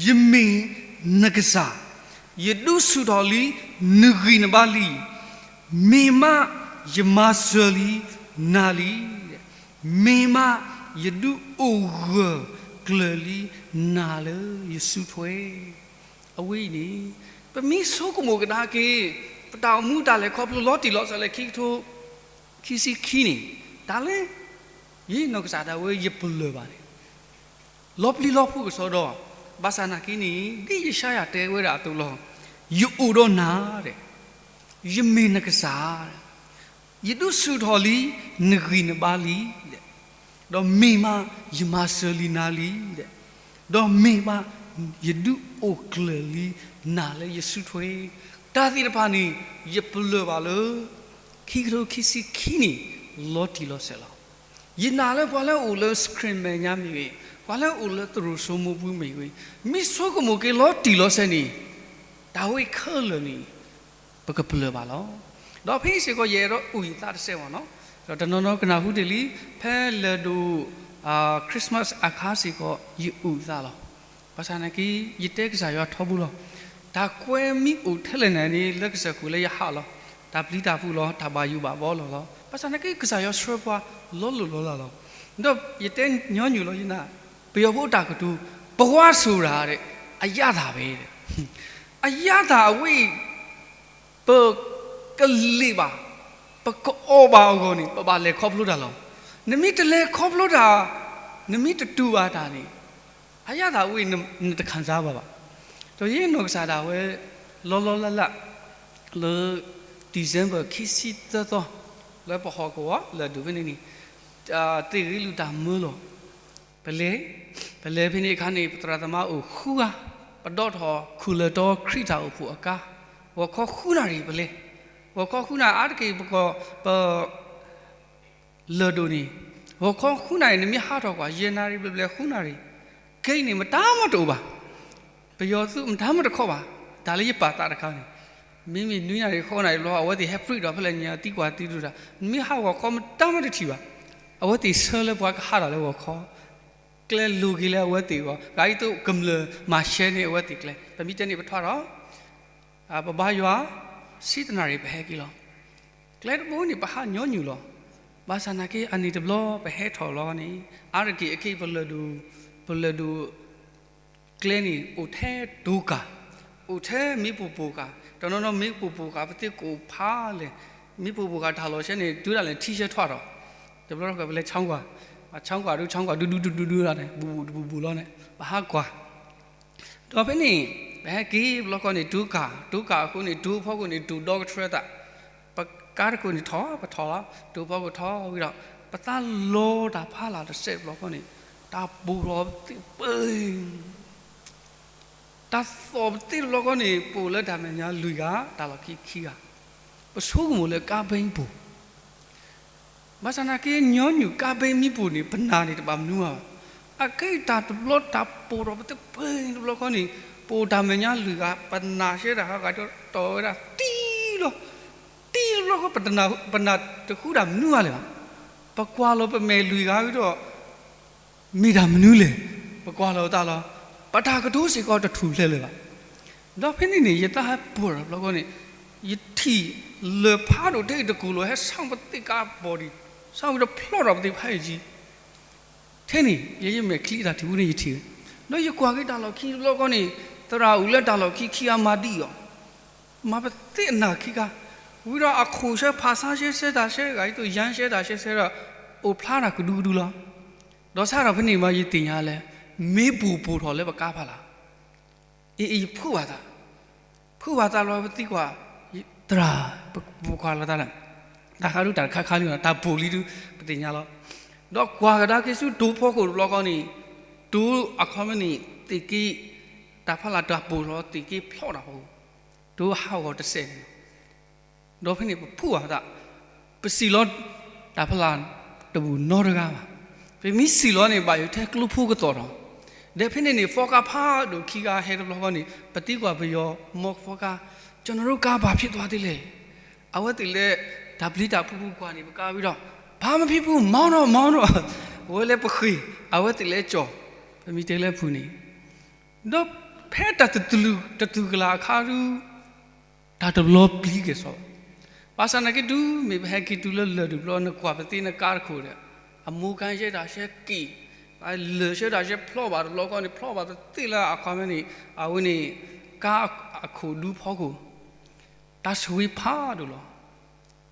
ယမ့ၢ်နကစၢ်, ယဒုးဆူၣ်ထီၣ်လံနဂံၢ်နဘါလံ, မ့ၢ်မးယမၤစၢၤလံနၤလံ, မ့ၢ်မးယဒုးအိၣ်ဂၢၢ်ကျၢၤလံနၤလၢယစုထွဲ. အဝဲအံၤန့ၣ် ပမ့ၢ်ဆိကမိၣ်ကဒါက့ၤ ပတၢ်အိၣ်မူတၢ်လဲၤခီဖျိလီၤတံၢ်လီၤဆဲးလၢခံကထိခံဆံခံန့ၣ်, တၢ်လၢ ယနီၢ်ကစၢ်ဒၣ်ဝဲယပလၢၢ်ဘၣ်န့ၣ် လီၤပျံၤလီၤဖုးကစီဒီ, ဘၣ်ဆၣ်နာ်က့န့ၣ် ဒ်ယၡါယၤတဲဝဲဒၣ်အသိးလီၤ. ယအိၣ်ဒီးနၤ, ယမ့ၢ်နကစၢ်, ယဒုးဆူၣ်ထီၣ်လံနဂံၢ်နဘါလံ, ဒီးမ့ၢ်မးယမၤစၢၤလံနၤလံ, ဒီးမ့ၢ်မးယဒုးအိၣ်ကျၢၤလံနၤလၢယစုထွဲ, တၢ်သ့ၣ်တဖၣ်န့ၣ် ယပလၢၢ်ဘၣ်လၢ ခံကထိခံဆံခံန့ၣ် လီၤတံၢ်လီၤဆဲးလီၤ. ယနာ်လၢပှၤလၢအိၣ်လၢ screen မဲာ်ညါမ့ၢ်ဂ့ၤ, ပှၤလၢအိၣ်လၢသရိာ်စိမိၢ်ပူၤမ့ၢ်ဂ့ၤ, မ့ၢ်ဆိကမိၣ်က့ၤလီၤတံၢ်လီၤဆဲးန့ၣ်, တၢ်ဝဲခဲလၢာ်န့ၣ် ပကပလၢၢ်ဘၣ်လီၤ. ဒီးဖဲအံၤစ့ၢ်ကီး ယအဲၣ်ဒိးအုၣ်ယသးတစဲးမ့ၢ်နီၤ, ဒီးတနီၤနီၤကနၢ်ဟူတ့ၢ်လံ, ဖဲလၢၢ်ဒိၣ် Christmas အခါစ့ၢ်ကီး ယအုၣ်ယသးလီၤ. ဘၣ်ဆၣ်သနာ်က့ ယတဲကစၢ်ယွၤထီဘိလီၤ. တၢ်ကွဲမ့ၢ်အိၣ်ထဲလဲၣ်န့ၣ် လၢကစၢၢ်ခိၣ်လၢယဟးလီၤ. တၢ်ပျံၤတၢ်ဖုးလီၤ, တၢ်ဘၣ်ယိၣ်ဘၣ်ဘီလီၤလီၤ. ဘၣ်ဆၣ်သနာ်က့ ကစၢ်ယွၤဆှၢပှၤလီၤလိၢ်လီၤလးလီၤ. ဒီးယတဲညီနုၢ်လီၤယနာ်, ပယီၤဖိတၢ်ကတိၤ, ပဝါဆိုတာတဲ့ အရသာပဲတဲ့, အရသာအဝဲအံၤ ပကလ့ၣ်ဘၣ်, ပကအီၣ်ဘၣ်အဂီၢ်န့ၣ် ပဘၣ်လဲၤခီဖျိတၢ်လီၤ. နမ့ၢ်တလဲၤခီဖျိတၢ်, နမ့ၢ်တတူၢ်ဘၣ်တၢ်န့ၣ်, အရသာအဝဲအံၤ နတခံစားဘၣ်ဘၣ်. ဒီးယနီၢ်ကစၢ်ဒၣ်ဝဲ လီၤလီၤလးလး လၢ December ခံဆံသၢသီ လၢပဟီၣ်ကဝီၤလၢၢ်ဒိၣ်ဖဲန့ၣ်န့ၣ်, သ့ၣ်ဂ့ၤလုၢ်တၢ်မၢလီၤ. ပလဲၤ, ပလဲၤဖဲန့ၣ်အခါန့ၣ် ပသရၣ်သမါအိၣ်ဃုဂၤ, ပဒိးထီၣ်ခူၣ်လၢၢ်တီခရံာ်တၢ်အိၣ်ဖှိၣ်အကါ, ဂီၤခီဃုနၣ်ရံၣ်ပလဲၤ, ဂီၤခီဃုနၣ်ရံၣ် အါတက့ၢ်ပကီၢ် ပ လၢၢ်ဒိၣ်န့ၣ်, ဂီၤခီဃုနၣ်ရံၣ် နမ့ၢ်ဟးထီၣ်ကွၢ် ယဲၢ်နၣ်ရံၣ်ဘျဲၣ်ဘျဲၣ် ဃုနၣ်ရံၣ်, က့န့ၣ် မတၤမးတအိၣ်ဘၣ်. ပယီၤသုးမတၤမးတခီဘၣ်. တၢ်လၢယပာ်သးတခါန့ၣ်, မ့မ့ၢ်နွံနၣ်ရံၣ်ဃိးနၣ်ရံၣ်ဘျီ အဝဲသ့ၣ်ဟဲပြံးဒီးဖဲလဲၣ်ညါ သံကွၢ်သံဒုးတၢ်, နမ့ၢ်ဟးဂီၤခီမတၤမးတထံၣ်ဘၣ်. အဝဲသ့ၣ်ဆၢလၢပှၤကဟးထီၣ်လၢဂီၤခီ, ကျဲလိၤက့ၤလၢအဝဲသ့ၣ်အဂီၢ်, ဂၤအံၤသိးကမျၢၢ်မၤရှဲန့ၢ်အဝဲသ့ၣ်ကျဲ, ပမ့ၢ်တဲန့ၣ်ပထွါထီၣ် ပဘါယွၤ ဆံတနၣ်ရံၣ်ပဟဲက့ၤလီၤ. ကျဲတဘိန့ၣ် ပဟးညီနုၢ်လီၤ. ဘၣ်ဆၣ်သနာ်က့ အနံၣ်တဘျီပဟဲထီၣ်လီၤန့ၣ်, အါတက့ၢ်အက့ၢ် ပလၢၢ်ဒိၣ်, ပလၢၢ်ဒိၣ်ကျဲန့ၣ် အိၣ်ထဲတိၤကၢ်, အိၣ်ထဲမ့ၣ်ပိၢ်ပိၢ်ဃာ်, တနီၤနီၤမ့ၣ်ပိၢ်ပိၢ်ဃာ် ပသ့ၣ်ကိးဖးလဲၣ်, မ့ၣ်ပိၢ်ပိၢ်ဃာ်တၢ်လီၤဆဲန့ၣ် တုၤဒၣ်လဲာ်ထံဆဲးထွဲထီၣ်, တဘျီတခီၣ်ပလဲၤဆါကွၢ်, ဆါကွၢ်ဒု ဆါကွၢ်ဒုဒုဒုဒုဒၣ်န့ၣ် ဘူးဘူးတဘူးဘူးလီၤန့ၣ် ပဟးကွၢ် ဒီးဖဲန့ၣ် ပဟဲက့ၤတဘျီဃီန့ၣ် တိၤကၢ်, တိၤကၢ်အဃိန့ၣ် တိၤဖီခိၣ်န့ၣ် တိၤဒီကထြၢသး, ပကါတခိၣ်န့ၣ်ထီၣ် ပထီၣ်လီၤ, တိၤဖီခိၣ်ထီၣ်ဝံၤဒီး ပသးလီၤတၢ်ဖးလၢ်တစဲးတဘျီဃီန့ၣ် တၢ်ပိၢ်ထီၣ်ပသ့ၣ်ပၢၢ်, တၢ်သီၣ်ပသ့ၣ်တဘျီဃီန့ၣ် ပအိၣ်လၢတၢ်မဲာ်ညါလွံၢ်ဂၤ တၢ်လီၢ်ခံခံဂၤ, ပဆိကမိၣ်လၢကါဘံပိၢ် ဘၣ်ဆၣ်သနာ်က့ ညီနုၢ်ကါဘံမ့ၣ်ပိၢ်န့ၣ် ပနာ်န့ၣ်တဘၣ်မနုၤဘၣ်. အကဲတၢ်တဘျီတၢ်ပိၢ်ထီၣ်ပသ့ၣ်ပၢၢ်တဘျီဃီန့ၣ် ပအိၣ်တၢ်မဲာ်ညါလွံၢ်ဂၤ ပနာ်ရှဲတၢ်ဟးဂီၤတီၢ်ဝဲဒၣ်တံၢ်လီၤ. တံၢ်တဘျီဃီ ပနာ်တဃုတၢ်မနုၤဘၣ်လၢၤဘၣ်. ပကွၢ်လီၤပမဲာ်လွံၢ်ဂၤဝံၤဒီး မ့ၢ်တၢ်မနုၤလဲၣ်, ပကွၢ်လီၤတၢ်လီၤ. ပတၢ်ကတိၤစ့ၢ်ကီးတထူၣ်ဖျဲးလၢၤဘၣ်. ဒီးဖဲန့ၣ်န့ၣ် ယသးဟဲပှၢ်ထီၣ်တဘျီဃီန့ၣ် ယထံၣ်လၢၢ်ဖးဒိၣ်ထဲအံၤတကိၢ်လီၤ ဟဲဆါပသ့ၣ်ကါ body, ဆါဝံၤဒီးဖျီၣ်ထီၣ်ပသ့ၣ်ဖးအံၤကံ ထဲန့ၣ် ယဲယမဲာ်ချံတၢ်ထံၣ်ပူၤန့ၣ်ယထံၣ်, ဒီးယကွၢ်က့ၤတၢ်လီၢ်ခံတဘျီဃီန့ၣ် သရၣ်အိၣ်လၢတၢ်လီၢ်ခံခံဂၤမၤဒ်အံၤအီၤ, မၤပသ့ၣ်အနၢ်ခံခါ, ဝံၤဒီးအခိၣ်ဆၢဖးဆါ ရှဲဆဲတၢ်ဆဲဂၤအံၤသိး ယါရှဲတၢ်ရှဲဆဲဒီး အိၣ်ဖျါတၢ်ကဒူကဒူလီၤ. ဒီးစးထီၣ်ဖဲန့ၣ်မး ယသ့ၣ်ညါလၢ မ့ၣ်ပိၢ်ပိၢ်ထီၣ်လၢပကါဖီလာ် အံၤ ယဖုးဘၣ်သး, ဖုးဘၣ်သးလီၤ ပသံကွၢ်, သရၣ်, ပကွၢ်လီၤတၢ်လၢ တၢ်ခါဒုတၢ်တခါခါလံ တၢ်ပိၢ်လံဒု ပသ့ၣ်ညါလီၤ. ဒီးကွၢ်ကဒါက့ၤဆူတိၤဖီခိၣ်တဘျီဃီန့ၣ် တိၤအခီပညီန့ၣ် သ့ၣ်က့ တၢ်ဖီလာ်တၢ်ပိၢ်ထီၣ် သ့ၣ်က့ဖျီၣ်တၢ်ဖီခိၣ်, တိၤဟးဂီၤတစဲးန့ၣ် ဒီးဖဲန့ၣ်ပဖုးဘၣ်သး, ပစံၣ်လီၤတၢ်ဖီလာ်တဘူၣ်နီတဂၤဘၣ်. ပမ့ၢ်စံၣ်လီၤန့ၣ် ဘၣ်ယိၣ်ထဲကျိဖိကသီၣ်ထီၣ်, ဒီးဖဲန့ၣ်န့ၣ် ဖီကါဖးဒိၣ်ခံဂၤဟဲတဘျီဃီန့ၣ် ပသံကွၢ်ပယီၤ မီၢ်ဖီကါ, ကျွန်တော်တို့ကားဘာဖြစ်သွားသေးလဲ, အဝဲသ့ၣ်လၢ တၢ်ပျံၤတၢ်ဖုးပူၤကွၢ်န့ၣ် ပကါဝံၤဒီး ဘာမဖြစ်ဘူး မောင်းတော့ မောင်းတော့, ဝဲလၢပဃ့ၢ် အဝဲသ့ၣ်လၢကၠီၣ်, ပမ့ၢ်တဲလၢဖုးန့ၣ် ဒီးဖဲတၢ်တသူၣ်ကလာ်အခါဒု တၢ်တဘျီပျံၤက့ၤစီၤ, ဘၣ်ဆၣ်သနာ်က့ တုၤမ့ၢ်ပဟဲက့ၤတုၤလၢလၢၢ်ဒိၣ်တဘျီ နကွၢ်ပသ့ၣ်နကါတခိၣ်ဒီး အမိၢ်ကါရှဲတၢ်ရှဲက့ၣ်, လၢၢ်ရှဲတၢ်ရှဲဖျီၣ်ဘၣ်တဘျီဃီန့ၣ် ဖျီၣ်ဘၣ်ပသ့ၣ်လၢအခီပညီန့ၣ် အဝဲန့ၣ် ကါအခိၣ်ဒူဖီခိၣ် တၢ်ဆိၣ်ဂ့ၤဖးဒိၣ်လီၤ.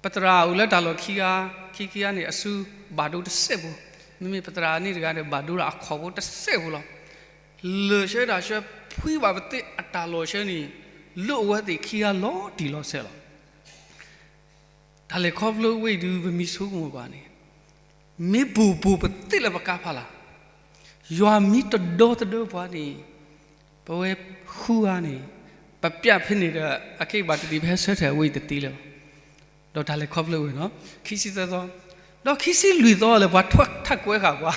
ပသရၣ်အိၣ်လၢတၢ်လီၢ်ခံဂၤ, ခံခံဂၤန့ၣ် အစုဘၣ်ဒိတစဲးဖိ, မ့မ့ၢ်ပသရၣ်န့ၣ်တဂၤန့ၣ် ဘၣ်ဒိဒီးအခီၣ်ဖိတစဲးဖိလီၤ. လၢၢ်ရှဲတၢ်ရှဲဖှံဘၣ်ပသ့ၣ်အတၢ်လီၤဆဲန့ၣ် လိၣ်အဝဲသ့ၣ်ခံဂၤလီၤတံၢ်လီၤဆဲးလီၤ. တၢ်လဲၤခီဖျိဝဲအံၤဒုး ပမ့ၢ်ဆိကမိၣ်ကွၢ်န့ၣ်, မ့ၢ်ပူၤပူၤပသ့လၢပကါဖီလာ်, ယွၤမ့ၢ်တဒီသဒၢပှၤန့ၣ်, ပဝဲဃုဂၤန့ၣ်, ပပျးဖဲန့ၣ်ဒီး အခဲအံၤဘၣ်တဒံး ပဟဲဆၢထၢၣ်ဝဲအံၤတသ့လၢၤဘၣ်. ဒီးတၢ်လဲၤခီဖျိဝဲနီၤ, ခံဆံသၢသီ, ဒီးခံဆံလွံၢ်သီလၢ ပှၤထးကွဲဃာ်ပှၤ,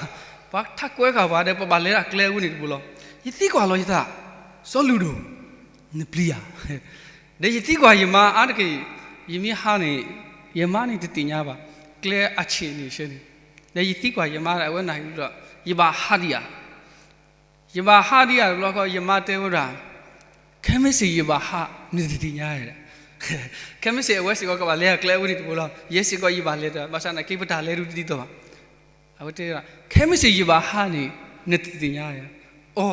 ပှၤထးကွဲဃာ်ပှၤဒီး ပဘၣ်လဲၤဒၣ်ကျဲအဝဲန့ၣ်တဘိလီၤ. ယသံကွၢ်လီၤယသး, စီၤလူၢ်ဒိၣ်, နပျံၤဧါ, ဒီးယသံကွၢ်ယမါအါတက့ၢ်, ယမ့ၢ်ဟါန့ၣ်, ယမါန့ၣ်တသ့ၣ်ညါဘၣ်, ကျဲအဆံးန့ၣ်ဆၢန့ၣ်, ဒီးယသံကွၢ်ယမါဒီး အဝဲနၢ်ဟူဒီး ယဘၣ်ဟးဒံးဧါ, ယဘၣ်ဟးဒံးဧါတဘျီဃီ ယမါတဲဝဲဒၣ်, ခဲမုၢ်ဆ့ၣ်ယဘၣ်ဟး နတသ့ၣ်ညါဧါ, ခဲမုၢ်ဆ့ၣ်အဝဲစ့ၢ်ကီးကဘၣ်လဲၤကျဲအဝဲန့ၣ်တဘိလီၤ, ယဲစ့ၢ်ကီးယဘၣ်လဲၤဒီး ဘၣ်ဆၣ်သနာ်က့ ပတၢ်လဲၤဒုးတဒ်သိးဘၣ်, အဝဲတဲဒၣ် ခဲမုၢ်ဆ့ၣ်ယဘၣ်ဟးန့ၣ် နတသ့ၣ်ညါဧါ, အိ,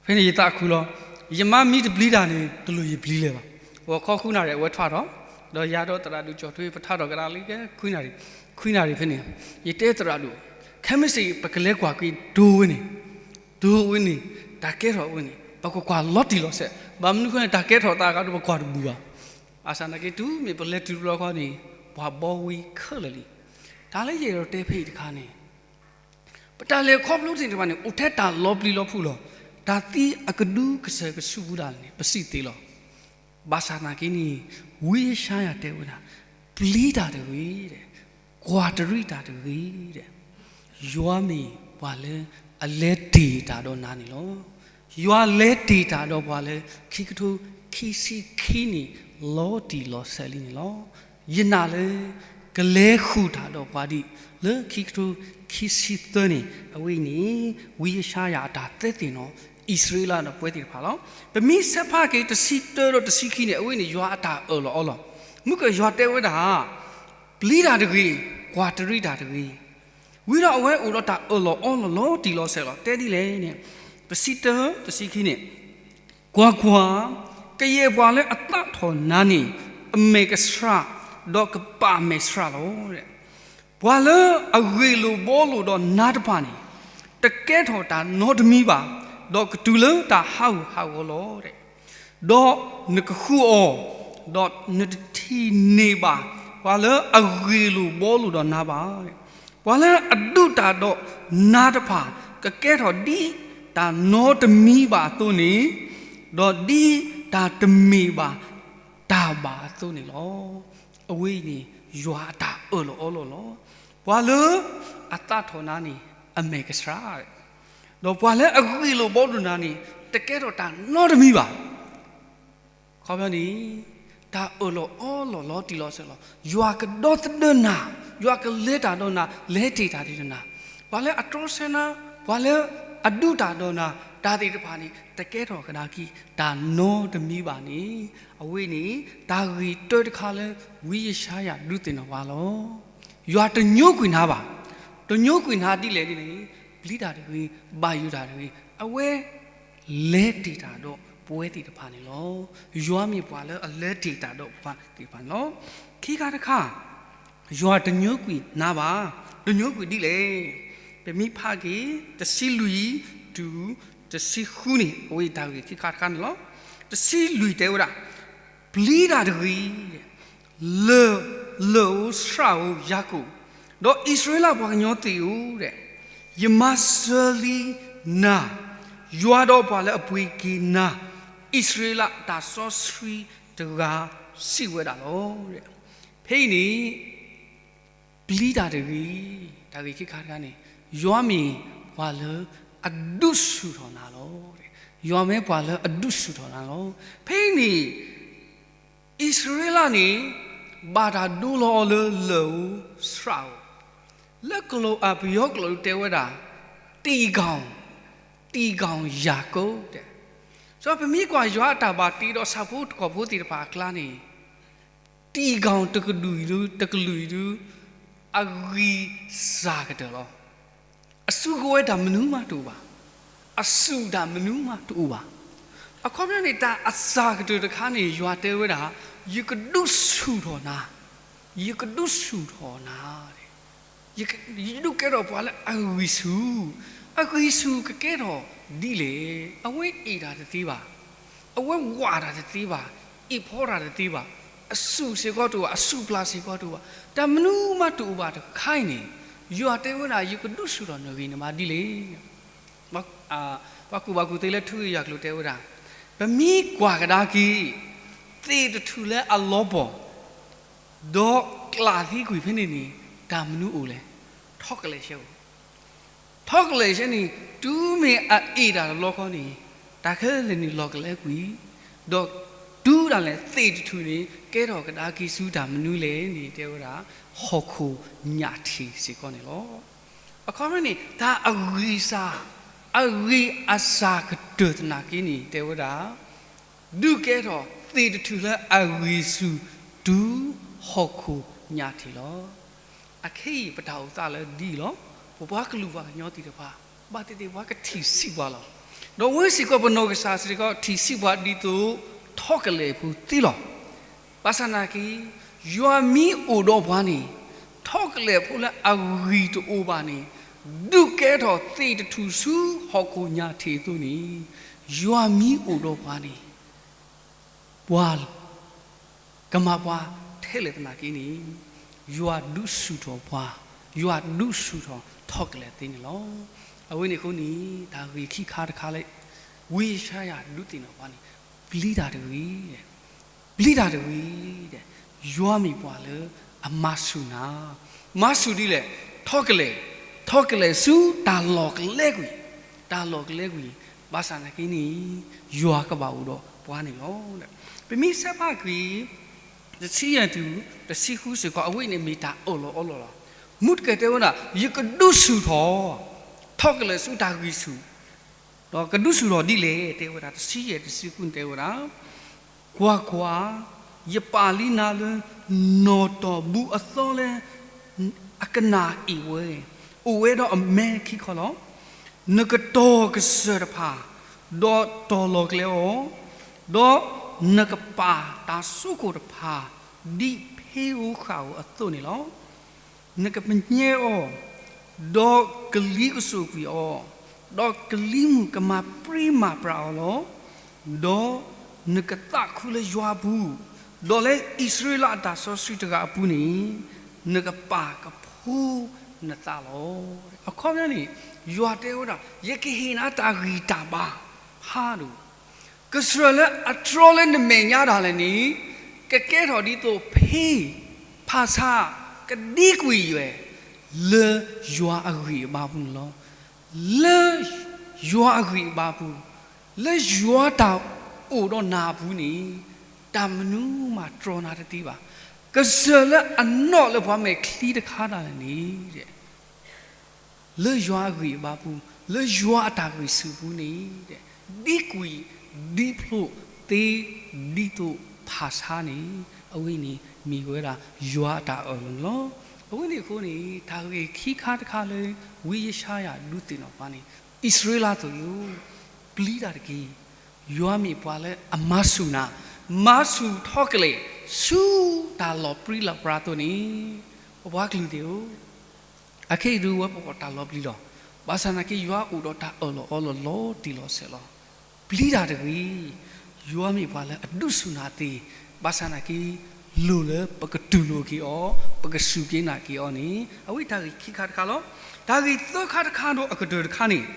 ဖဲန့ၣ်ယသးခုလီၤ, ယမါမ့ၢ်တပျံၤတၢ်န့ၣ် တလိၣ်ယပျံၤလၢၤဘၣ်. ဂီၤခီဃုနၣ်ရံၣ် အဝဲထွဲထီၣ်, ဒီးယၤဒီးသရၣ်ဒိၣ်ကၠီၣ်ထွဲ ပထါထီၣ်ကဒါလံ ခွံနၣ်ရံၣ်, ခွံနၣ်ရံၣ်ဖဲန့ၣ်, ယတဲသရၣ်ဒိၣ်, ခဲမုၢ်ဆ့ၣ်ပကလဲၤကွၢ်ကွံာ်ဒိဝဲန့ၣ်, ဒိဝဲန့ၣ်, တၢ်ကဲထီၣ်ဝဲန့ၣ် ပကကွၢ်လီၤတံၢ်လီၤဆဲး, ဘၣ်မနုၤဃိန့ၣ် တၢ်ကဲထီၣ်သးအဂၤဒီး ပကွၢ်တဘူၣ်ဘၣ်. ဘၣ်ဆၣ်သနာ်က့ တုၤမ့ၢ်ပလဲၤတုၤတဘျီဃီန့ၣ် ပှၤဘှီဝဲခဲလၢာ်လံ. တၢ်လၢယအဲၣ်ဒိးတဲဖဲအံၤတခါန့ၣ် ပတၢ်လဲၤခီဖျိသ့ၣ်တဖၣ်န့ၣ် အိၣ်ထဲတၢ်လီၤပျံၤလီၤဖုးလီၤ. တၢ်သံအကဒုကစၢၢ်ကဆူးပူၤဒၣ်လဲာ်န့ၣ် ပစံးသ့လီၤ. ဘၣ်ဆၣ်သနာ်က့န့ၣ် ဝံယၡါယၤတဲဝဲဒၣ်, ပျံၤတၢ်တဂ့ၤ, ကွၢ်တရံးတၢ်တဂ့ၤ, ယွၤမ့ၢ်ပှၤလၢအလဲၤတ့ၢ်တၢ်ဒီးနၤန့ၣ်လီၤ. ယွၤလဲၤတ့ၢ်တၢ်ဒီးပှၤလၢ ခံကထိခံဆံခံန့ၣ် လီၤတံၢ်လီၤဆဲးလံန့ၣ်လီၤ. ယနာ်လၢ ကလဲၤဃုာ်တၢ်ဒီးပှၤဒံး လၢခံကထိခံဆံသၢန့ၣ် အဝဲအံၤန့ၣ် ဝံယၡါယၤအတၢ်သ့သ့ၣ်နီၣ် အံၣ်စရ့လးဒီးပဝဲသ့ၣ်တဖၣ်လီၤ. ပမ့ၢ်ဆဲးဖးက့ၤ တဆံတၢဒီးတဆံခံန့ၣ် အဝဲန့ၣ် ယွၤအတၢ်အၢၣ်လီၤအီလီၤ. မုၢ်ကယွၤတဲဝဲဒၣ် ပျံၤတၢ်တဂ့ၤ, ကွၢ်တရံးတၢ်တဂ့ၤ. ဝံၤဒီးအဝဲအိၣ်ဒီးတၢ်အၢၣ်လီၤအီလီၤလီၤတံၢ်လီၤဆဲးလီၤ. တဲဒ်လဲၣ်န့ၣ်, တဆံတၢ တဆံခံန့ၣ်, ကွၢ်ကွၢ်, ကယဲၢ်ပှၤလၢအသးထီၣ်နၤန့ၣ် အမဲာ်ကဆှး, ဒီးကပာ်အမဲာ်ဆှးလီၤ. ပှၤလၢအဂ့ၢ်လိာ်ဘှီလိာ်ဒီးနၤတဖၣ်န့ၣ် တကဲထီၣ်တၢ်နီတမံၤဘၣ်, ဒီးကတုၤလၢတၢ်ဟးဂူာ်ဟးဂီၤလီၤ. ဒီးနကဃုအီၤ, ဒီးနတထံၣ်န့ၢ်ဘၣ် ပှၤလၢအဂ့ၢ်လိာ်ဘှီလိာ်ဒီးနၤဘၣ်. ပှၤလၢအဒုးတၢ်ဒီးနၤတဖၣ် ကကဲထီၣ်ဒ်တၢ်နီတမံၤဘၣ်အသိးန့ၣ်, ဒီးဒ်တၢ်တမ့ၢ်ဘၣ်တၢ်ဘၣ်အသိးန့ၣ်လီၤ. အဝဲအံၤန့ၣ် ယွၤအတၢ်အၢၣ်လီၤအီလီၤလီၤ. ပှၤလၢအသးထီၣ်နၤန့ၣ် အမဲာ်ကဆှး, ဒီးပှၤလၢအဂ့ၢ်လိာ်ဘှီလိာ်နၤန့ၣ် တကဲထီၣ်တၢ်နီတမံၤဘၣ်. ခီပညီန့ၣ် တၢ်အၢၣ်လီၤအီလီၤလီၤတံၢ်လီၤဆဲးလီၤ. ယွၤကဒီသဒၢနၤ, ယွၤကလဲၤတၢ်ဒီးနၤ, လဲၤတ့ၢ်တၢ်ဒီးနၤ. ပှၤလၢအတြီဆၢနၤ, ပှၤလၢအဒုးတၢ်ဒီးနၤ, တၢ်သ့ၣ်တဖၣ်န့ၣ် တကဲထီၣ်ကဒါက့ၤ တၢ်နီတမံၤဘၣ်န့ၣ်, အဝဲန့ၣ် တၢ်ဂ့ၢ်တၢတခါလၢ ဝံယၡါယၤဒုးသ့ၣ်နီၣ်ပှၤလီၤ. ယွၤတညိကွံာ်နၤဘၣ်. တညိကွံာ်နၤဒ်လဲၣ်န့ၣ်, ပျံၤတၢ်တဂ့ၤ, ဘၣ်ယိၣ်တၢ်တဂ့ၤ, အဝဲ လဲၤတ့ၢ်တၢ်ဒီးပဝဲသ့ၣ်တဖၣ်န့ၣ်လီၤ. ယွၤမ့ၢ်ပှၤလၢအလဲၤတ့ၢ်တၢ်ဒီးပှၤသ့ၣ်တဖၣ်န့ၣ်လီၤ. ခံခါတခါ, ယွၤတညိကွံာ်နၤဘၣ်. တညိကွံာ်ဒ်လဲၣ်. ပမ့ၢ်ဖးက့ၤ တဆံလွံၢ်တုၤတဆံဃုန့ၣ် အဝဲတၢ်ဂ့ၢ်ခံခါတခါန့ၣ်လီၤ. တဆံလွံၢ်တဲဝဲဒၣ်, ပျံၤတၢ်တဂ့ၤ, လၢၢ်ဧိၤဆှၣ်ဧိၤယၤကိာ်, ဒီးအံၣ်စရ့လးပှၤကညီသ့ၣ်ဧိၤ, ယမၤစၢၤလံနၤ, ယွၤဒီးပှၤလၢအပှ့ၤက့ၤနၤ, အံၣ်စရ့လးတၢ်စီဆှံတဂၤစံးဝဲဒၣ်လီၤ. ဖဲအံၤန့ၣ် ပျံၤတၢ်တဂ့ၤ, တၢ်ဂ့ၢ်ခံခါတခါန့ၣ် ယွၤမ့ၢ်ပှၤလၢအဒုးဆူၣ်ထီၣ်နၤလီၤ. ယွၤမ့ၢ်ပှၤလၢအဒုးဆူၣ်ထီၣ်နၤလီၤ. ဖဲအံၤန့ၣ် အံၣ်စရ့လးန့ၣ် ဘၣ်တၢ်ဒိလီၤအီၤလၢလၢၢ်ဧိၤဆှၣ်ဧိၤ, လၢကလံးအပယီၤကျိာ်တဲဝဲဒၣ် တီၢ်ကီၢ်, တီၢ်ကီၢ်ယၤကိာ်တဲ, စီၤပမ့ၢ်ကွၢ်ယွၤအတၢ်ဘၣ်တ့ဒီးဆၣ်ဖိကီၢ်ဖိသ့ၣ်တဖၣ်အကျါန့ၣ် တီၢ်ကီၢ်တကလုာ်အံၤဒု တကလုာ်အံၤဒု အဂံၢ်စၢ်ကတၢၢ်လီၤ. အစုကဝဲၤတၢ်မနုၤမးတအိၣ်ဘၣ်. အဆူၣ်တၢ်မနုၤမးတအိၣ်ဘၣ်. အခီပညီန့ၣ် တၢ်အစၢ်ကတၢၢ်တခါန့ၣ် ယွၤတဲဝဲဒၣ်, ယကဒုးဆူၣ်ထီၣ်နၤ, ယကဒုးဆူၣ်ထီၣ်နၤ, ယဒုးကဲထီၣ်ပှၤလၢအဂံၢ်ဆူၣ်, အဂံၢ်ဆူၣ်ကကဲထီၣ်ဒ်လဲၣ်. အဝဲအ့ၣ်တၢ်တသ့ဘၣ်, အဝဲဝးတၢ်တသ့ဘၣ်, အ့ၣ်ဖီတၢ်တသ့ဘၣ်. အဆူၣ်စ့ၢ်ကီးတအိၣ်ဘၣ်, အဆူၣ်ပျၢ်စ့ၢ်ကီးတအိၣ်ဘၣ်, တၢ်မနုၤမးတအိၣ်ဘၣ်တခါအံၤန့ၣ်, ယွၤတဲဝဲဒၣ် ယကဒုးဆူၣ်ထီၣ်နဂ့ၢ်နဘါဒ်လဲၣ်. ပှၤကူၣ်ဘၣ်ကူၣ်သ့လၢထူဂ့ၢ်ယွၤကျိာ်တဲဝဲဒၣ်, ပမ့ၢ်ကွၢ်ကဒါက့ၤ သ့ၣ်တထူၣ်လၢအလီၤပီၢ် ဒီးကျးသံကွံာ်ဖဲန့ၣ်န့ၣ် တၢ်မနုၤအိၣ်လဲၣ်. ထီၣ်ကလဲာ်ဆှဲအိၣ်, ထီၣ်ကလဲာ်ဆှဲန့ၣ် တုၤမ့ၢ်အအ့ၣ်တၢ်တဘျီဃီန့ၣ် တၢ်ခဲလၢာ်န့ၣ်လီၤကလဲကွံာ်, ဒီးတုၤဒၣ်လဲာ် သ့ၣ်တထူၣ်န့ၣ် ကဲထီၣ်ကဒါက့ၤဆူတၢ်မနုၤလဲၣ်န့ၣ် တဲဝဲဒၣ် ဟီၣ်ခိၣ်ညၣ်ထံးစ့ၢ်ကီးန့ၣ်လီၤ. အခီပညီန့ၣ် တၢ်အဂံၢ်စၢ်, အဂံၢ်အစၢ်ကတၢၢ်သနာ်က့န့ၣ် တဲဝဲဒၣ် ဒုးကဲထီၣ်သ့ၣ်တထူၣ်လၢအဂံၢ်ဆူၣ်တုၤဟီၣ်ခိၣ်ညၣ်ထံးလီၤ. အခဲအံၤပတၢ်အိၣ်သးလၢဒ်အံၤလီၤ. ပပှၤကလုာ်ပှၤကညီသ့ၣ်တဖၣ် ဘၣ်သ့ၣ်သ့ၣ်ပှၤကထံၣ်ဆံးပှၤလီၤ. ဒီးဝဲစ့ၢ်ကီးပနီၢ်ကစၢ်စ့ၢ်ကီး ထံၣ်ဆံးပှၤဒ်သိးထီၣ်ကလဲာ်ဖိသ့လီၤ. ဘၣ်ဆၣ်သနာ်က့ ယွၤမ့ၢ်အိၣ်ဒီးပှၤန့ၣ် ထီၣ်ကလဲာ်ဖိလၢအဂံၢ်တအိၣ်ဘၣ်န့ၣ် ဒုးကဲထီၣ်သ့ၣ်တထူၣ်ဆူဟီၣ်ခိၣ်ညၣ်ထံးအသိးန့ၣ်, ယွၤမ့ၢ်အိၣ်ဒီးပှၤန့ၣ် ပှၤကမၤပှၤထဲလဲၣ်သနာ်က့န့ၣ်, ယွၤဒုးဆူၣ်ထီၣ်ပှၤ, ယွၤဒုးဆူၣ်ထီၣ်ထီၣ်ကလဲာ်သ့န့ၣ်လီၤ. အဝဲန့ၣ်အဃိန့ၣ် တၢ်ဂ့ၢ်ခံခါတခါလၢ ဝံယၡါယၤဒုးသ့ၣ်နီၣ်ပှၤန့ၣ်, ပျံၤတၢ်တဂ့ၤ, ပျံၤတၢ်တဂ့ၤ, ယွၤမ့ၢ်ပှၤလၢအမၤဆူၣ်နၤ, မၤဆူၣ်ဒ်လဲၣ်, ထီၣ်ကလဲာ်, ထီၣ်ကလဲာ်ဆူတၢ်လီၢ်ကလဲကွံာ်, တၢ်လီၢ်ကလဲကွံာ်, ဘၣ်ဆၣ်သနာ်က့န့ၣ် ယွၤကဘၣ်အိၣ်ဒီးပှၤန့ၣ်လီၤ. ပမ့ၢ်ဆဲးဖးကွံာ် တဆံယဲၢ်တုၤ တဆံဃုစ့ၢ်ကီး အဝဲန့ၣ်မ့ၢ်တၢ်အၢၣ်လီၤအီလီၤလီၤ. မူတကဲတဲဝဲဒၣ် ယကဒုးဆူၣ်ထီၣ်, ထီၣ်ကလဲာ်ဆူတၢ်ဂံၢ်ဆူၣ်, ဒီးကဒုးဆူၣ်ထီၣ်ဒ်လဲၣ် တဲဝဲဒၣ် တဆံယဲၢ်တဆံဃုန့ၣ်တဲဝဲဒၣ်, ကွၢ်ကွၢ်, ယပာ်လံနၤလၢ နီၣ်တီၢ်ဘူးအသီလၢ အကနၣ်အ့ၣ်ဝဲ, အိၣ်ဝဲဒီးအမဲခံခီလီၤ. နကတီၤကစၢၢ်တဖၣ်, ဒီးတီၤလီၤကျဲအီၤ, ဒီးနကပာ်တၢ်စိခိၣ်တဖၣ် ဒ်ဖ့ဧိၤဃၣ်ဧိၤအသိးန့ၣ်လီၤ. နကပညဲအီၤ, ဒီးကလံၤကစိာ်ကွံာ်အီၤ, ဒီးကလံၤမုၢ်ကမၤပြံမၤပြၤအီၤလီၤ. ဒီးနကသးခုလၢယွၤအပူၤ, ဒီးလၢအံၣ်စရ့လးအတၢ်စီဆှံတဂၤအပူၤန့ၣ် နကပာ်ကဖိနသးလီၤ. အခီပညီန့ၣ် ယွၤတဲဝဲဒၣ် ယကဟ့ၣ်နၤတၢ်ဂံၢ်တၢ်ဘါဖးဒိၣ်, ကစၢၢ်လၢအတြီလၢနမဲာ်ညါဒၣ်လဲာ်န့ၣ် ကကဲထီၣ်ဒ်သိးဖ့ ဖၣ်ဆါ ကဒံကွံာ်ယွဲၢ် လၢယွၤအဂံၢ်အဘါပူၤန့ၣ်လီၤ. လၢယွၤအဂံၢ်အဘါပူၤ, လၢယွၤတၢ်အိၣ်ဒီးနၤအပူၤန့ၣ် တၢ်မနုၤမးတြီနၤတသ့ဘၣ်. ကစၢၢ်လၢအနီၣ်လၢပှၤမဲာ်ချံတခါဒၣ်လဲာ်န့ၣ် လၢယွၤအဂံၢ်အဘါပူၤ, လၢယွၤအတၢ်ဂံၢ်ဆူၣ်ပူၤန့ၣ် ဒံကွံာ်ဒံဖျိးသ့ဒ်သိးဖၣ်ဆါန့ၣ်, အဝဲန့ၣ်မ့ၢ်ဝဲဒၣ်ယွၤအတၢ်အၢၣ်လီၤန့ၣ်လီၤ. အဝဲန့ၣ်အဃိန့ၣ် တၢ်ဂ့ၢ်ခံခါတခါလၢ ဝံယၡါယၤဒုးသ့ၣ်နီၣ်ပှၤန့ၣ်, အံၣ်စရ့လးသုးဧၢ, ပျံၤတၢ်တက့ၢ်. ယွၤမ့ၢ်ပှၤလၢအမၤဆူၣ်နၤ, မၤဆူၣ်ထီၣ်ကလဲာ် ဆူတၢ်လီၤပြံလီၤပြါအသိးန့ၣ်, ပပှၤကလုာ်သ့ၣ်ဧၢ, အခဲအံၤဒုးဝဲပဂီၢ်တၢ်လီၤပျံၤလီၤ. ဘၣ်ဆၣ်သနာ်က့ ယွၤအိၣ်ဒီးတၢ်အၢၣ်လီၤအီလီၤလီၤတံၢ်လီၤဆဲးလီၤ. ပျံၤတၢ်တဂ့ၤ, ယွၤမ့ၢ်ပှၤလၢအဒုးဆူၣ်နၤသ့, ဘၣ်ဆၣ်သနာ်က့ လိၣ်လၢပကတူၢ်လိာ်က့ၤအီၤ, ပကစူၢ်က့ၤနာ်က့ၤအီၤန့ၣ်, အဝဲတၢ်ဂ့ၢ်ခံခါတခါလီၤ. တၢ်ဂ့ၢ်သၢခါတခါဒီးအကတၢၢ်တခါန့ၣ်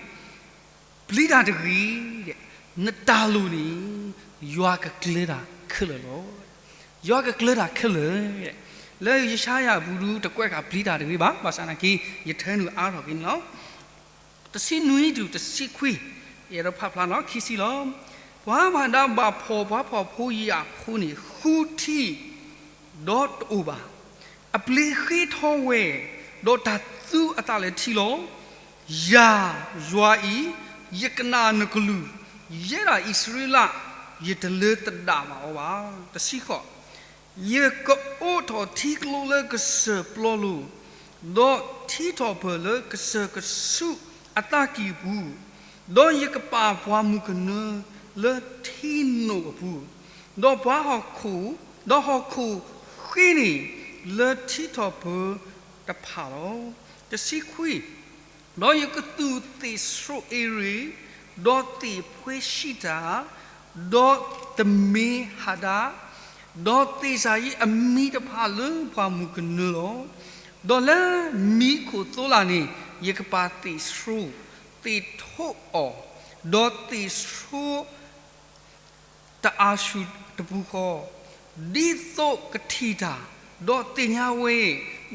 ပျံၤတၢ်တဂ့ၤ, နတၢ်လိၣ်န့ၣ် ယွၤကကျဲၤတၢ်ခဲလၢာ်လီၤ. ယွၤကကျဲၤတၢ်ခဲလၢာ်, လၢယၡါယၤအပူၤဒုး တကွဲးဃာ်ပျံၤတၢ်တဂ့ၤဘၣ်, ဘၣ်ဆၣ်သနာ်က့ ယထၢနုာ်အါထီၣ်က့ၤန့ၣ်လီၤ. တဆံနွံတုၤတဆံခွံ, ယအဲၣ်ဒိးဖးဖျါန့ၣ်လီၤ, ခံဆံလီၤ. ပှၤဘၣ်ဒါဘၣ်ဖှီၣ်ပှၤဖှီၣ်ဖိယာ်ဖိန့ၣ် ဃုထံၣ် ဒီးတအိၣ်ဘၣ်. အပျ့ၤဃ့ထီဝဲ, ဒီးတၢ်သူအသးလဲၤထံလီၤ. ယၤ, ယွၤအံၤ, ယကနၣ်နကလုၢ်, ယဲဒၣ်အံၣ်စရ့လး, ယတလၢသဒၣ်ဘၣ်အီၤဘၣ်. တဆံဃိး, ယကအိးထီၣ်ထံကျိလၢကစၢၢ်ပျီလိၤ, ဒီးထံထီၣ်ပၢၢ်လၢကစၢၢ်ကဆူးအသးကံၢ်ပူၤ, ဒီးယကပာ်ပှၤမုၣ်ကနၢလၢထံနိၣ်အပူၤ, ဒီးပှၤဟီၣ်ခိၣ်, ဒီးဟီၣ်ခိၣ်ဃ့န့ၣ်လၢထံထီၣ်ပၢၢ်တဖၣ်လီၤ. တဆံခွံ, ဒီးယကသူၣ်သ့ၣ်ဆိအ့ရ့ၣ်, ဒီးသ့ၣ်ဖှ့ၡံတၢ်, ဒီးသမ့ဟဒဒ်, ဒီးသ့ၣ်စၤယံးအမံၤတဖၣ်လၢပှၢ်မုၢ်ကနၢလီၤ. ဒီးလၢမံခိၣ်သိလၣ်န့ၣ် ယကပာ်သ့ၣ်ဆှိ, သ့ၣ်ထိးအီၤ, ဒီးသ့ၣ်ဆှိ တအါဆူၣ်တပူၤဃီ, ဒ်သိးကထံၣ်တၢ်, ဒီးသ့ၣ်ညါဝဲ,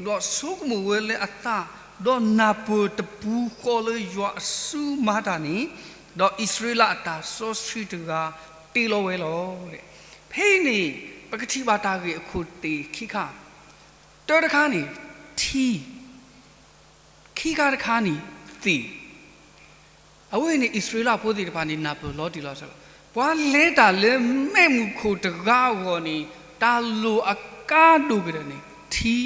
ဒီးဆိကမိၣ်ဝဲလၢအသး, ဒီးနၢ်ပၢၢ်တပူၤဃီလၢယွၤအစုမၤတၢ်န့ၣ်, ဒီးအံၣ်စရ့လးအတၢ်စီဆှံတဂၤတ့လီၤဝဲလီၤ. ဖဲအံၤန့ၣ် ပကထံၣ်ဘၣ်တၢ်ဂ့ၢ်အခိၣ်သ့ၣ်ခံခါ, တၢတခါန့ၣ် ထံ, ခံခါတခါန့ၣ် သ့ၣ် အဝဲန့ၣ် အံၣ်စရ့လးဖိသ့ၣ်တဖၣ်န့ၣ် နၢ်ပၢၢ်လီၤတံၢ်လီၤဆဲးလီၤ. ပှၤလဲၤတၢ်လၢမဲးမုၢ်ခိၣ်တဂၤအဂီၢ်န့ၣ် တၢ်လိၣ်အကါဒိၣ်ကတၢၢ်န့ၣ် ထံ,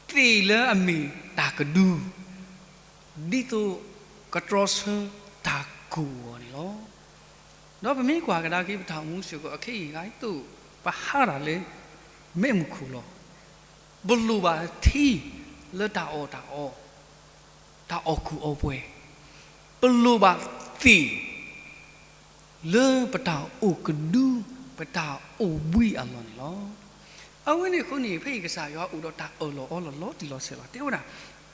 သ့ၣ်လၢအမ့ၢ်တၢ်ကဒု, ဒ်သိးကတြီဆၢတၢ်ကိၢ်အဂီၢ်န့ၣ်လီၤ. ဒီးပမ့ၢ်ကွၢ်ကဒါက့ၤ ပတၢ်အိၣ်မူစ့ၢ်ကီး အခဲအံၤဂၤဒ်သိး ပဟးတၢ်လၢ မဲးမုၢ်ခိၣ်လီၤ. ပလိၣ်ဘၣ်ထံလၢတၢ်အီၣ်တၢ်အီ, တၢ်အီၣ်ကူၣ်အီပှဲၤ, ပလိၣ်ဘၣ်သ့ၣ် လၢပတၢ်အိၣ်ကဒု, ပတၢ်အိၣ်ဘှံးအလီၢ်န့ၣ်လီၤ. အဝဲန့ၣ်အဃိန့ၣ် ဖဲအံၤကစၢ်ယွၤအိၣ်ဒီးတၢ်အၢၣ်လီၤအီလီၤ လီၤတံၢ်လီၤဆဲးလီၤ. တဲဝဲဒၣ်,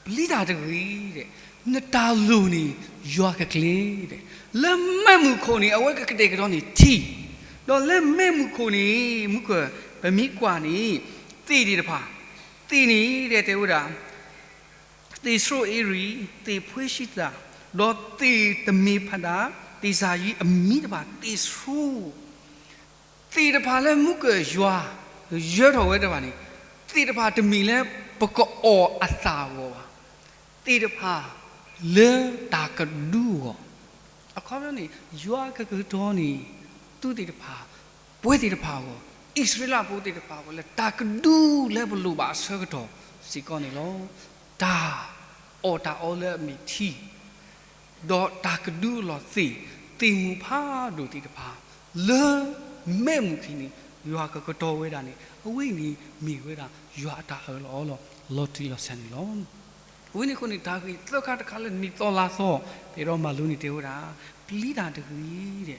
ပျံၤတၢ်တဂ့ၤ, နတၢ်လိၣ်န့ၣ် ယွၤကကျဲၤ, လၢမဲးမုၢ်ခိၣ်န့ၣ် အဝဲကကတဲာ်ကတီၤန့ၣ်ထံ, ဒီးလၢမဲးမုၢ်ခိၣ်န့ၣ် မုၢ်ကၢၢ် ပမ့ၢ်ကွၢ်န့ၣ် သ့ၣ်သ့ၣ်တဖၣ်, သ့ၣ်န့ၣ် တဲဝဲဒၣ် သ့ၣ်ဆှိအ့ရံၤ, သ့ၣ်ဖှ့ၡံသၣ်, ဒီးသ့ၣ်တမ့ၢ်ဖးဒၣ်, သ့ၣ်စၤယံးအမံၤတဖၣ် သ့ၣ်ဆှိ, သ့ၣ်တဖၣ်လၢမုၢ်ကၢၢ်ယွၤ ယၢထီၣ်ဝဲတဖၣ်န့ၣ်, သ့ၣ်တဖၣ်တမ့ၢ်လၢပကအီၣ်အသၣ်အဂီၢ်ဘၣ်. သ့ၣ်တဖၣ်လၢတၢ်ကဒုအဂီၢ်, အခီပညီန့ၣ် ယွၤကကတီၤန့ၢ် သုသ့ၣ်တဖၣ် ပှၤသ့ၣ်တဖၣ်အဂီၢ်, အံၣ်စရ့လးဖိသ့ၣ်တဖၣ်အဂီၢ် လၢတၢ်ကဒုလၢပလိၣ်ဘၣ်အဆၢကတီၢ်စ့ၢ်ကီးန့ၣ်လီၤ. တၢ်အီၣ်တၢ်အီလၢအမ့ၢ်ထံ, ဒီးတၢ်ကဒုအလီၢ်သ့ၣ်, သ့ၣ်မုၢ်ဖးဒိၣ်သ့ၣ်တဖၣ် လၢမဲးမုၢ်ခံန့ၣ် ယွၤကကတီၤဝဲဒၣ်န့ၣ် အဝဲန့ၣ်မ့ၢ်ဝဲဒၣ် ယွၤအတၢ်အၢၣ်လီၤအီလီၤ လီၤတံၢ်လီၤဆဲးန့ၣ်လီၤ. အဝဲန့ၣ်အဃိန့ၣ် တၢ်ဂ့ၢ်သၢခါတခါလၢနံၣ်သီလါသီ ပအဲၣ်ဒိးမၤလိန့ၣ်တဲဝဲဒၣ်, ပျံၤတၢ်တဂ့ၤ,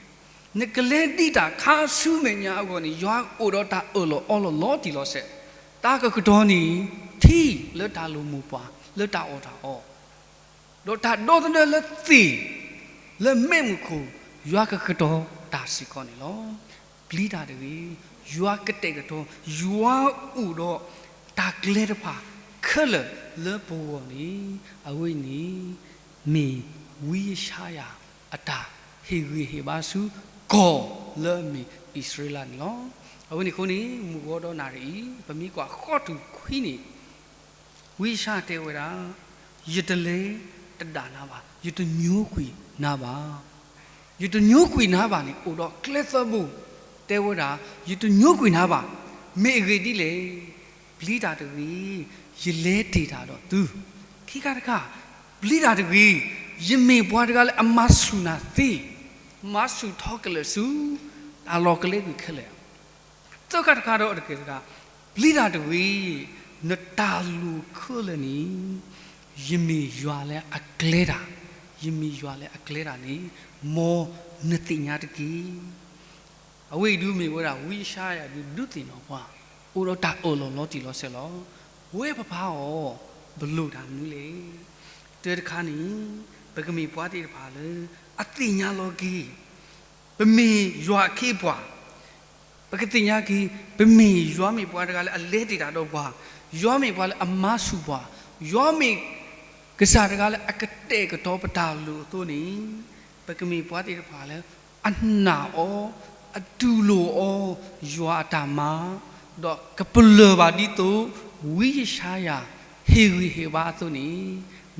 နကလဲၤဒံးတၢ်ခါဆူမဲာ်ညါအဂီၢ်န့ၣ် ယွၤအိၣ်ဒီးတၢ်အၢၣ်လီၤအီလီၤ လီၤတံၢ်လီၤဆဲး, တၢ်ကကတီၤန့ၢ်ထံလၢတၢ်လိၣ်မိၢ်ပှၢ် လၢတၢ်အီၣ်တၢ်အီ, ဒီးတၢ်ဒီသဒၢလၢသ့ၣ် လၢမဲးမုၢ်ခိၣ် ယွၤကကတီၤတၢ်စ့ၢ်ကီးန့ၣ်လီၤ. ပျံၤတၢ်တဂ့ၤ, ယွၤကတဲာ်ကတီၤ, ယွၤအိၣ်ဒီးတၢ်ကျဲတဖၣ်ခဲလၢာ်လၢပဂီၢ်န့ၣ်, အဝဲန့ၣ် မ့ၢ်ဝံယၡါယၤအတၢ်ဟ့ၣ်ဂံၢ်ဟ့ၣ်ဘါဆူကီၢ်လၢအမ့ၢ်အံၣ်စရ့လးန့ၣ်လီၤ. အဝဲန့ၣ်အဃိန့ၣ် မုၢ်ဂီၤဒီးနၣ်ရံၣ်အံၤ ပမ့ၢ်ကွၢ်ဃီတူၢ်ခွံန့ၣ် ဝံယၡါယၤတဲဝဲဒၣ်, ယတလဲၤတဒၣ်နၤဘၣ်, ယတညိကွံာ်နၤဘၣ်. ယတညိကွံာ်နၤဘၣ်န့ၣ် အိၣ်ဒီးကျဲသၢဘိ, တဲဝဲဒၣ်, ယတညိကွံာ်နၤဘၣ်, မ့ၢ်အဂ့ၢ်ဒ်လဲၣ်. ပျံၤတၢ်တဂ့ၤ, ယလဲၤတ့ၢ်တၢ်ဒီးသု. ခံခါတခါ, ပျံၤတၢ်တဂ့ၤ, ယမ့ၢ်ပှၤတဂၤလၢအမၤဆူၣ်နၤသ့, မၤဆူၣ်ထီၣ်ကလဲာ်ဆူ တၢ်လီၢ်ကလဲၤကွံာ်ခဲလၢာ်. သၢခါတခါဒီးတကဲတဂၤ, ပျံၤတၢ်တဂ့ၤ, နတၢ်လိၣ်ခဲလၢာ်န့ၣ် ယမ့ၢ်ယွၤလၢအကျဲတၢ်, ယမ့ၢ်ယွၤလၢအကျဲတၢ်န့ၣ် မ်နသ့ၣ်ညါတက့ၢ်. အဝဲအံၤဒုးမ့ၢ်ဝဲဒၣ် ဝံယၡါယၤဒုးဒုးသ့ၣ်နီၣ်ပှၤ, အိၣ်ဒီးတၢ်အၢၣ်လီၤလီၤတံၢ်လီၤဆဲးလီၤ. ဝဲပဖးအီၤ, ပလိၣ်တၢ်မနုၤလဲၣ်. တၢတခါန့ၣ်, ပကမ့ၢ်ပှၤသ့ၣ်တဖၣ်လၢ အသ့ၣ်ညါလီၤက့ၤ ပမ့ၢ်ယွၤအခ့အပှၤ, ပကသ့ၣ်ညါက့ၤ ပမ့ၢ်ယွၤမ့ၢ်ပှၤတဂၤလၢအလဲၤတ့ၢ်တၢ်ဒီးပှၤ, ယွၤမ့ၢ်ပှၤလၢအမၤဆူၣ်ပှၤ, ယွၤမ့ၢ်ကစၢ်တဂၤလၢအကတဲာ်ကတီၤပတၢ်လိၣ်အသိးန့ၣ်, ပကမ့ၢ်ပှၤသ့ၣ်တဖၣ်လၢ အနာ်အီၤ, အတူၢ်လိာ်အီၤ, ယွၤအတၢ်မၤ, ဒီးကပလၢၢ်ဘၣ်ဒ်သိး ဝံယၡါယၤ ဟ့ၣ်ဂံၢ်ဟ့ၣ်ဘါအသိးန့ၣ်,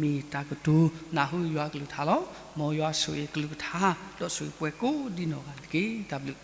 မ့ၢ်တၢ်ကတိၤနၢ်ဟူယွၤအကလုၢ်ကထါလီၤ. မ်ယွၤဆိၣ်ဂ့ၤအကလုၢ်ကထါ, ဒီးဆိၣ်ဂ့ၤပှၤကိးဒ်နီၢ်ဂၤတက့ၢ်. တၢ်ဘျုး